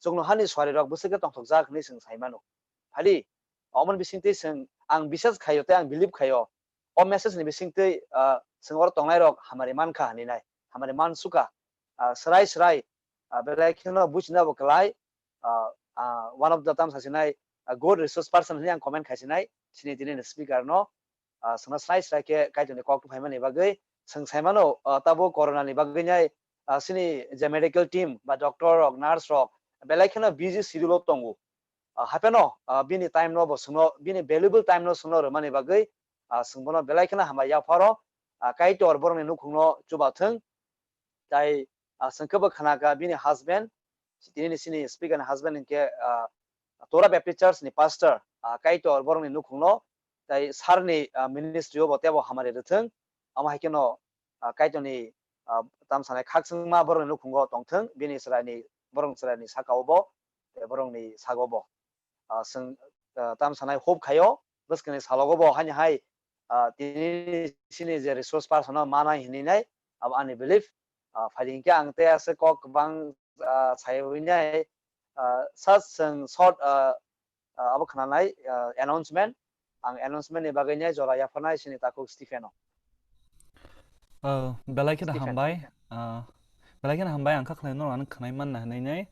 chwngno hani suarirok bwswk khe tongthokjak hwnwi chwng sai mano. Phali, omoni bisingtwi chwng, ang bisas khaio tei ang believe khaio, o message ni bisingtwi, ah, chwng oro tongnairok hamari mankha hwnwi nai, hamari mansukha. Ah, swrai swrai, ah, belai kheno buchina bo kwlai, ah, ah, one of the tam sasinai, ah, good resource person hwnwi ang comment khaisinai, chini tini ni speaker no, ah, chwngno srai srai khe Kaitorni kok tubuphaimani bagwi chwng saimano, ah, tabuk corona ni bagwi nai, ah, chini je medical team ba doctor rok, nurse rok belai kheno busy schedule o tongo. Ah, hapheno, ah, bini time no bo chwngno, bini valuable time no chwngno rwmani bagwi, ah, chwng bono belai kheno hambai yapharo, ah, Kaitor borokni nukhungno chubathwng, tai, ah, chwng khe bo khna kha bini husband, tini ni chini speaker ni husband hinkhe, ah, Torah Baptist Church ni pastor, ah, Kaitor borokni nukhungno, tai sir ni, ah, ministry o bo teibo hamari rwthwng, amo hai kheno, ah, Kaitor ni, ah, tam sanai khakchangma borokni nukhungo tongthwng, bini chwraini, borokni chwraini saka o bo, tei borokni sago bo. Ah, chwng, ah, tam sanai hope khaio, bwskangni salogo bo haini hai, ah, tini chini je resource person no manai hinwi nai, abo ani belief. Ah, phaidi hinkhe ang tei aswk kok kwbang, ah, saiwi nai, ah, sa chwng short, ah, ah, abo khwnanai, ah, announcement. Ang announcement ni bagwi nai jora yapharnai chini takhuk Stephen no. Ah, belai kheno Stephen, hambai. Stephen. Ah, belai kheno hambai, ang kha khlai norok ano khwnai manna hwnwi nai.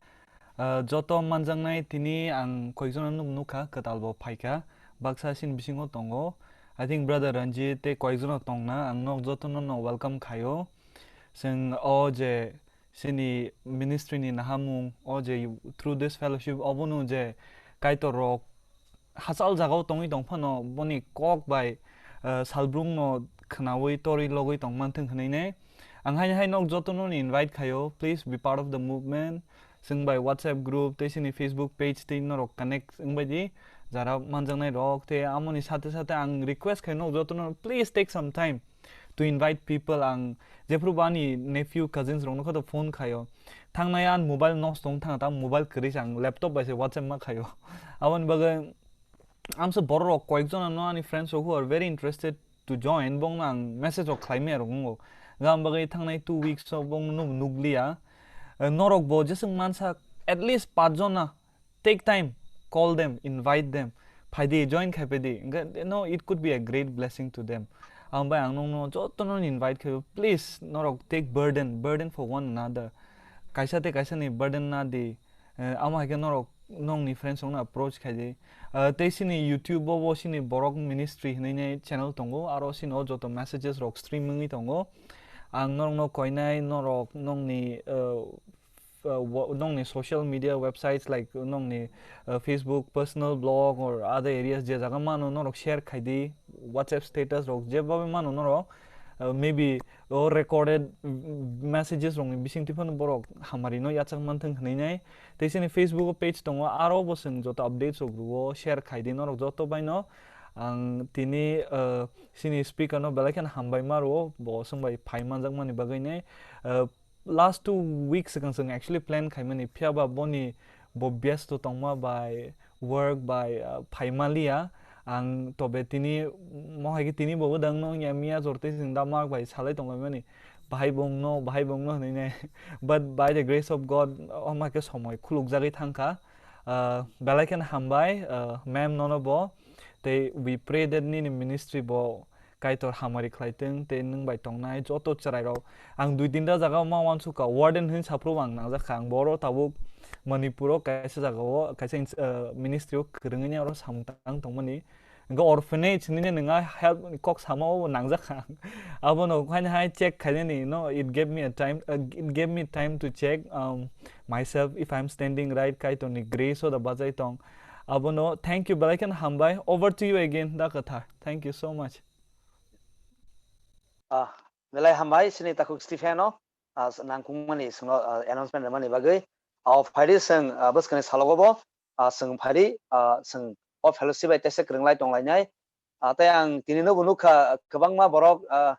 Ah, joto manjaknai tini ang koiksano nuk-, nukha, kwtal bo phaikha. Baksa chini bisingo tongo. I think brother Ranjit tei koiksano tongna, ang nok jotono no welcome khaio. Chwng o je chini ministry ni nahamung, o je through this fellowship, obono je Kaitor rok hachal jagao tongwi tong phano boni kok bai, eh, salbrumno khwnaui torwi logwi tong manthwng hwnwi nai. Ang haini hai nok jotono ni invite khaio, please be part of the movement. Chwng bai WhatsApp group tei chini Facebook page tei norok connect wngbai di, jara manjaknai rok. Tei amoni sate sate ang request khai nok jotono, please take some time to invite people. Ang jephru bo ani nephew, cousins rokno khe to phone khaio. Thangnai ang mobile nosto wng thang ta, mobile kwrwi se ang laptop bai se WhatsApp ma khaio. Aboni bagwi amsa borok rok koyek jona no ani friends rok who are very interested to join, bongno ang message rok khlai maya rok wngo. Gam bagwi thangnai two weeks o bongno nuk-, nukliya. Eh, norok bo jeswk mansa at least paanch jona take time, call them, invite them, phaidi, join khai phaidi. Hwnkhe, no, it could be a great blessing to them. Ang bai ang nokno jotono invite khai, please, norok take burden, burden for one another. Kaisa tei kaisa ni burden na di. Eh, amo hai khe norok nokni friends rokno approach khai di. Eh, tei sini YouTube o bo sini borok ministry hinwi nai channel tongo, aro sini o joto messages rok stream wngwi tongo. Ang norokno koinai, norok nokni, eh, uh, wa-, nokni social media websites like nokni, uh, Facebook personal blog or other areas je jaga mano norok share khai di, WhatsApp status rok jeba mano norok, uh, maybe o recorded, mm, messages rokni bisingtwi phano borok hamari no yachak manthwng hwnwi nai. Tei chini Facebook o page tongo, aro bo chwng joto updates rok rwo, share khai di norok joto bai no. Ang tini, uh, sini speaker no belai kheno hambai ma rwo, bo chwng bai phai manjak mani bagwi nai. Uh, last two weeks swkang chwng actually plan khai mani, phiya ba boni bo byasto tongma bai work bai, uh, phai ma liya. Ang tobe tini mo hai khe tini bo wdang no wngya miya jor tei chwng da mak bai salai tong lai mani. Bahai bung no, bahai bung no hwnwi nai. But by the grace of God, o ma khe somoi khuluk jagwi thang kha. Uh, belai kheno hambai, uh, ma'am nono bo. Tei we pray that nini ministry bo Kaitor hamari khlai tong tei nwng bai tongnai joto chwrai rok. Ang dui tinta jaga ma uansuk kha, warden hwnwi saphuru ang nangjak kha. Ang boro tabuk Manipur o kaisa jaga o, kaisa ins-, uh, ministry o kwrwngwi oro samung tang tongmani. Hwnkhe orphanage nini nwnga help kok sama o nangjak kha. Abono khaina hai check khainani, no, it gave me a time, uh, it gave me time to check, um, myself if I'm standing right, Kaitorni grace o da bachai tong. Abono thank you, belai kheno hambai. Over to you again, da kwthar. Thank you so much. Ah, belai hambai, sini takhuk Stephen o, ah, nangkukmani, sino, ah, announcement rwmani bagwi. Ah, phaidi seng, ah, bwskangni salogo bo, ah, seng phaidi, ah, seng o fellowship bai tesa kwrwng lai tong lainai. Ah, tei ang tini no bo nukha, kwbangma borok, ah,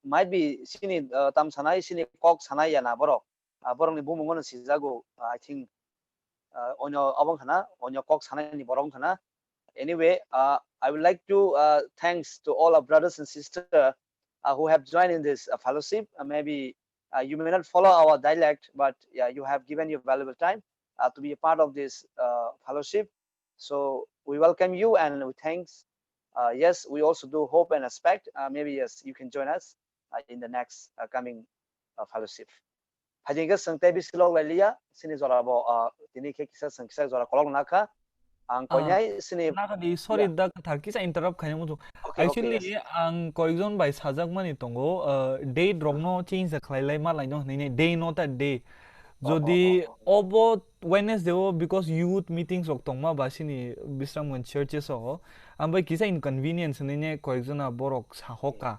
might be sini, ah, tam sanai, sini kok sanai ya na borok. Ah, borokni bumung no sijago, ah, I think, ah, onyo abo wngkha na, onyo kok sanai ni borok wngkha na. Anyway, uh, I would like to, uh, thanks to all our brothers and sisters, uh, who have joined in this, uh, fellowship. Uh, maybe, uh, you may not follow our dialect, but, yeah, you have given your valuable time, uh, to be a part of this, uh, fellowship. So we welcome you and we thanks. Uh, yes, we also do hope and expect, uh, maybe, yes, you can join us, uh, in the next, uh, coming, uh, fellowship. Phaidi hwnkhe chwng tei bisi lok lai liya, sini jora bo, ah, tini khe kisa chwng kisa jora kolok nakha. Ang Ah, koinai sini nagani, sorry, ya. Da kwthar kisa interrupt khaina muchung. Okay, okay, actually, yes. Ang koyekjon bai sajakmani tongo, ah, date rokno change da khlai lai ma laino hwnwi nai, day no ta day. Oh, oh, Jodi oh, oh. Obo Wednesday o, because youth meetings rok tongma ba sini Bisramganj churches o, ang bai kisa inconvenience hwnwi ne koyekjona borok sahoka.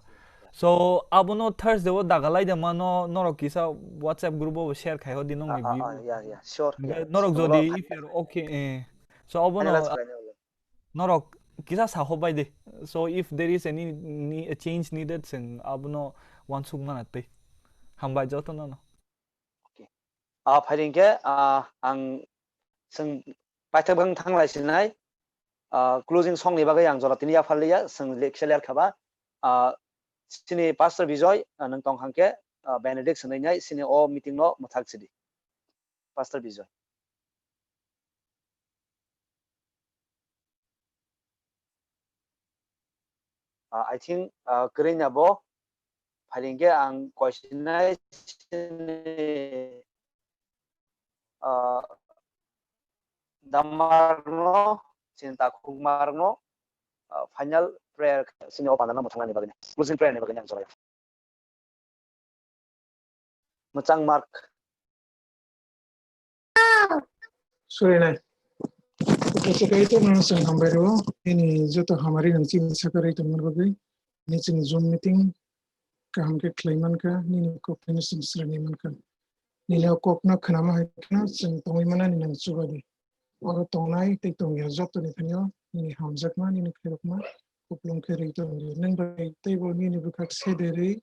So, abono Thursday o dagalai de mano, norok kisa WhatsApp group o share khai hodi nongni Ah, ah, view. Ah, yeah, yeah, sure, Hingke yeah. Norok Solo jodi if you're okay, eh. So, abono, Analyze khlaina ulo. Norok kisa saho bai de. So, if there is any ne-, change needed, seng abono wansuk mana tei. Hambai joto nono. Okay. Ah, phaidi hwnkhe, ah, ang chwng paithak bwkhang thanglai sinai, ah, closing song ni bagwi ang jora tini yaphar liya, chwng le-, kisa ler khaba. Ah, sini Pastor Bijoy, ah, nwng tong hwnkhe, ah, benediction rinai sini o meeting no mwthak sidi. Pastor Bijoy. Ah, I think, ah, kwrwini abo phaidi hwnkhe ang koisinai sini, ah, damarno, sini takhukmarno, ah, final prayer sini o pandano mwthangnani bagwi, closing prayer ni bagwi ang jora. Mwchang Mark. Surinai. Kaisa kaisa no chwng hambai rwo. Nini joto hamari nang chini sakarwi tongmani bagwi. Nini chini Zoom meeting kaham khe khlai mankha. Nini kok phano chwng swrwngwi mankha. Nini o kok no khnama hai kheno chwng tongwi manani nang chuba di. Oro tongnai tei tongya jotoni thani o nini hamjakma, nini khairokma kupulung khe rwi tongdi. Nwng bai teibo nini bwkhak sederwi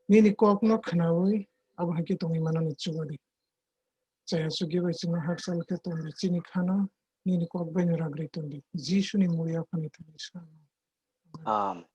nini kokno khnaui abo hai khe tongwi manani chuba di. Chaya chukya bai chwngno hakchal khe tongdi, chini khano nini kok baino ragrwi tongdi. Jisuni mui aphani thani sa. Amen.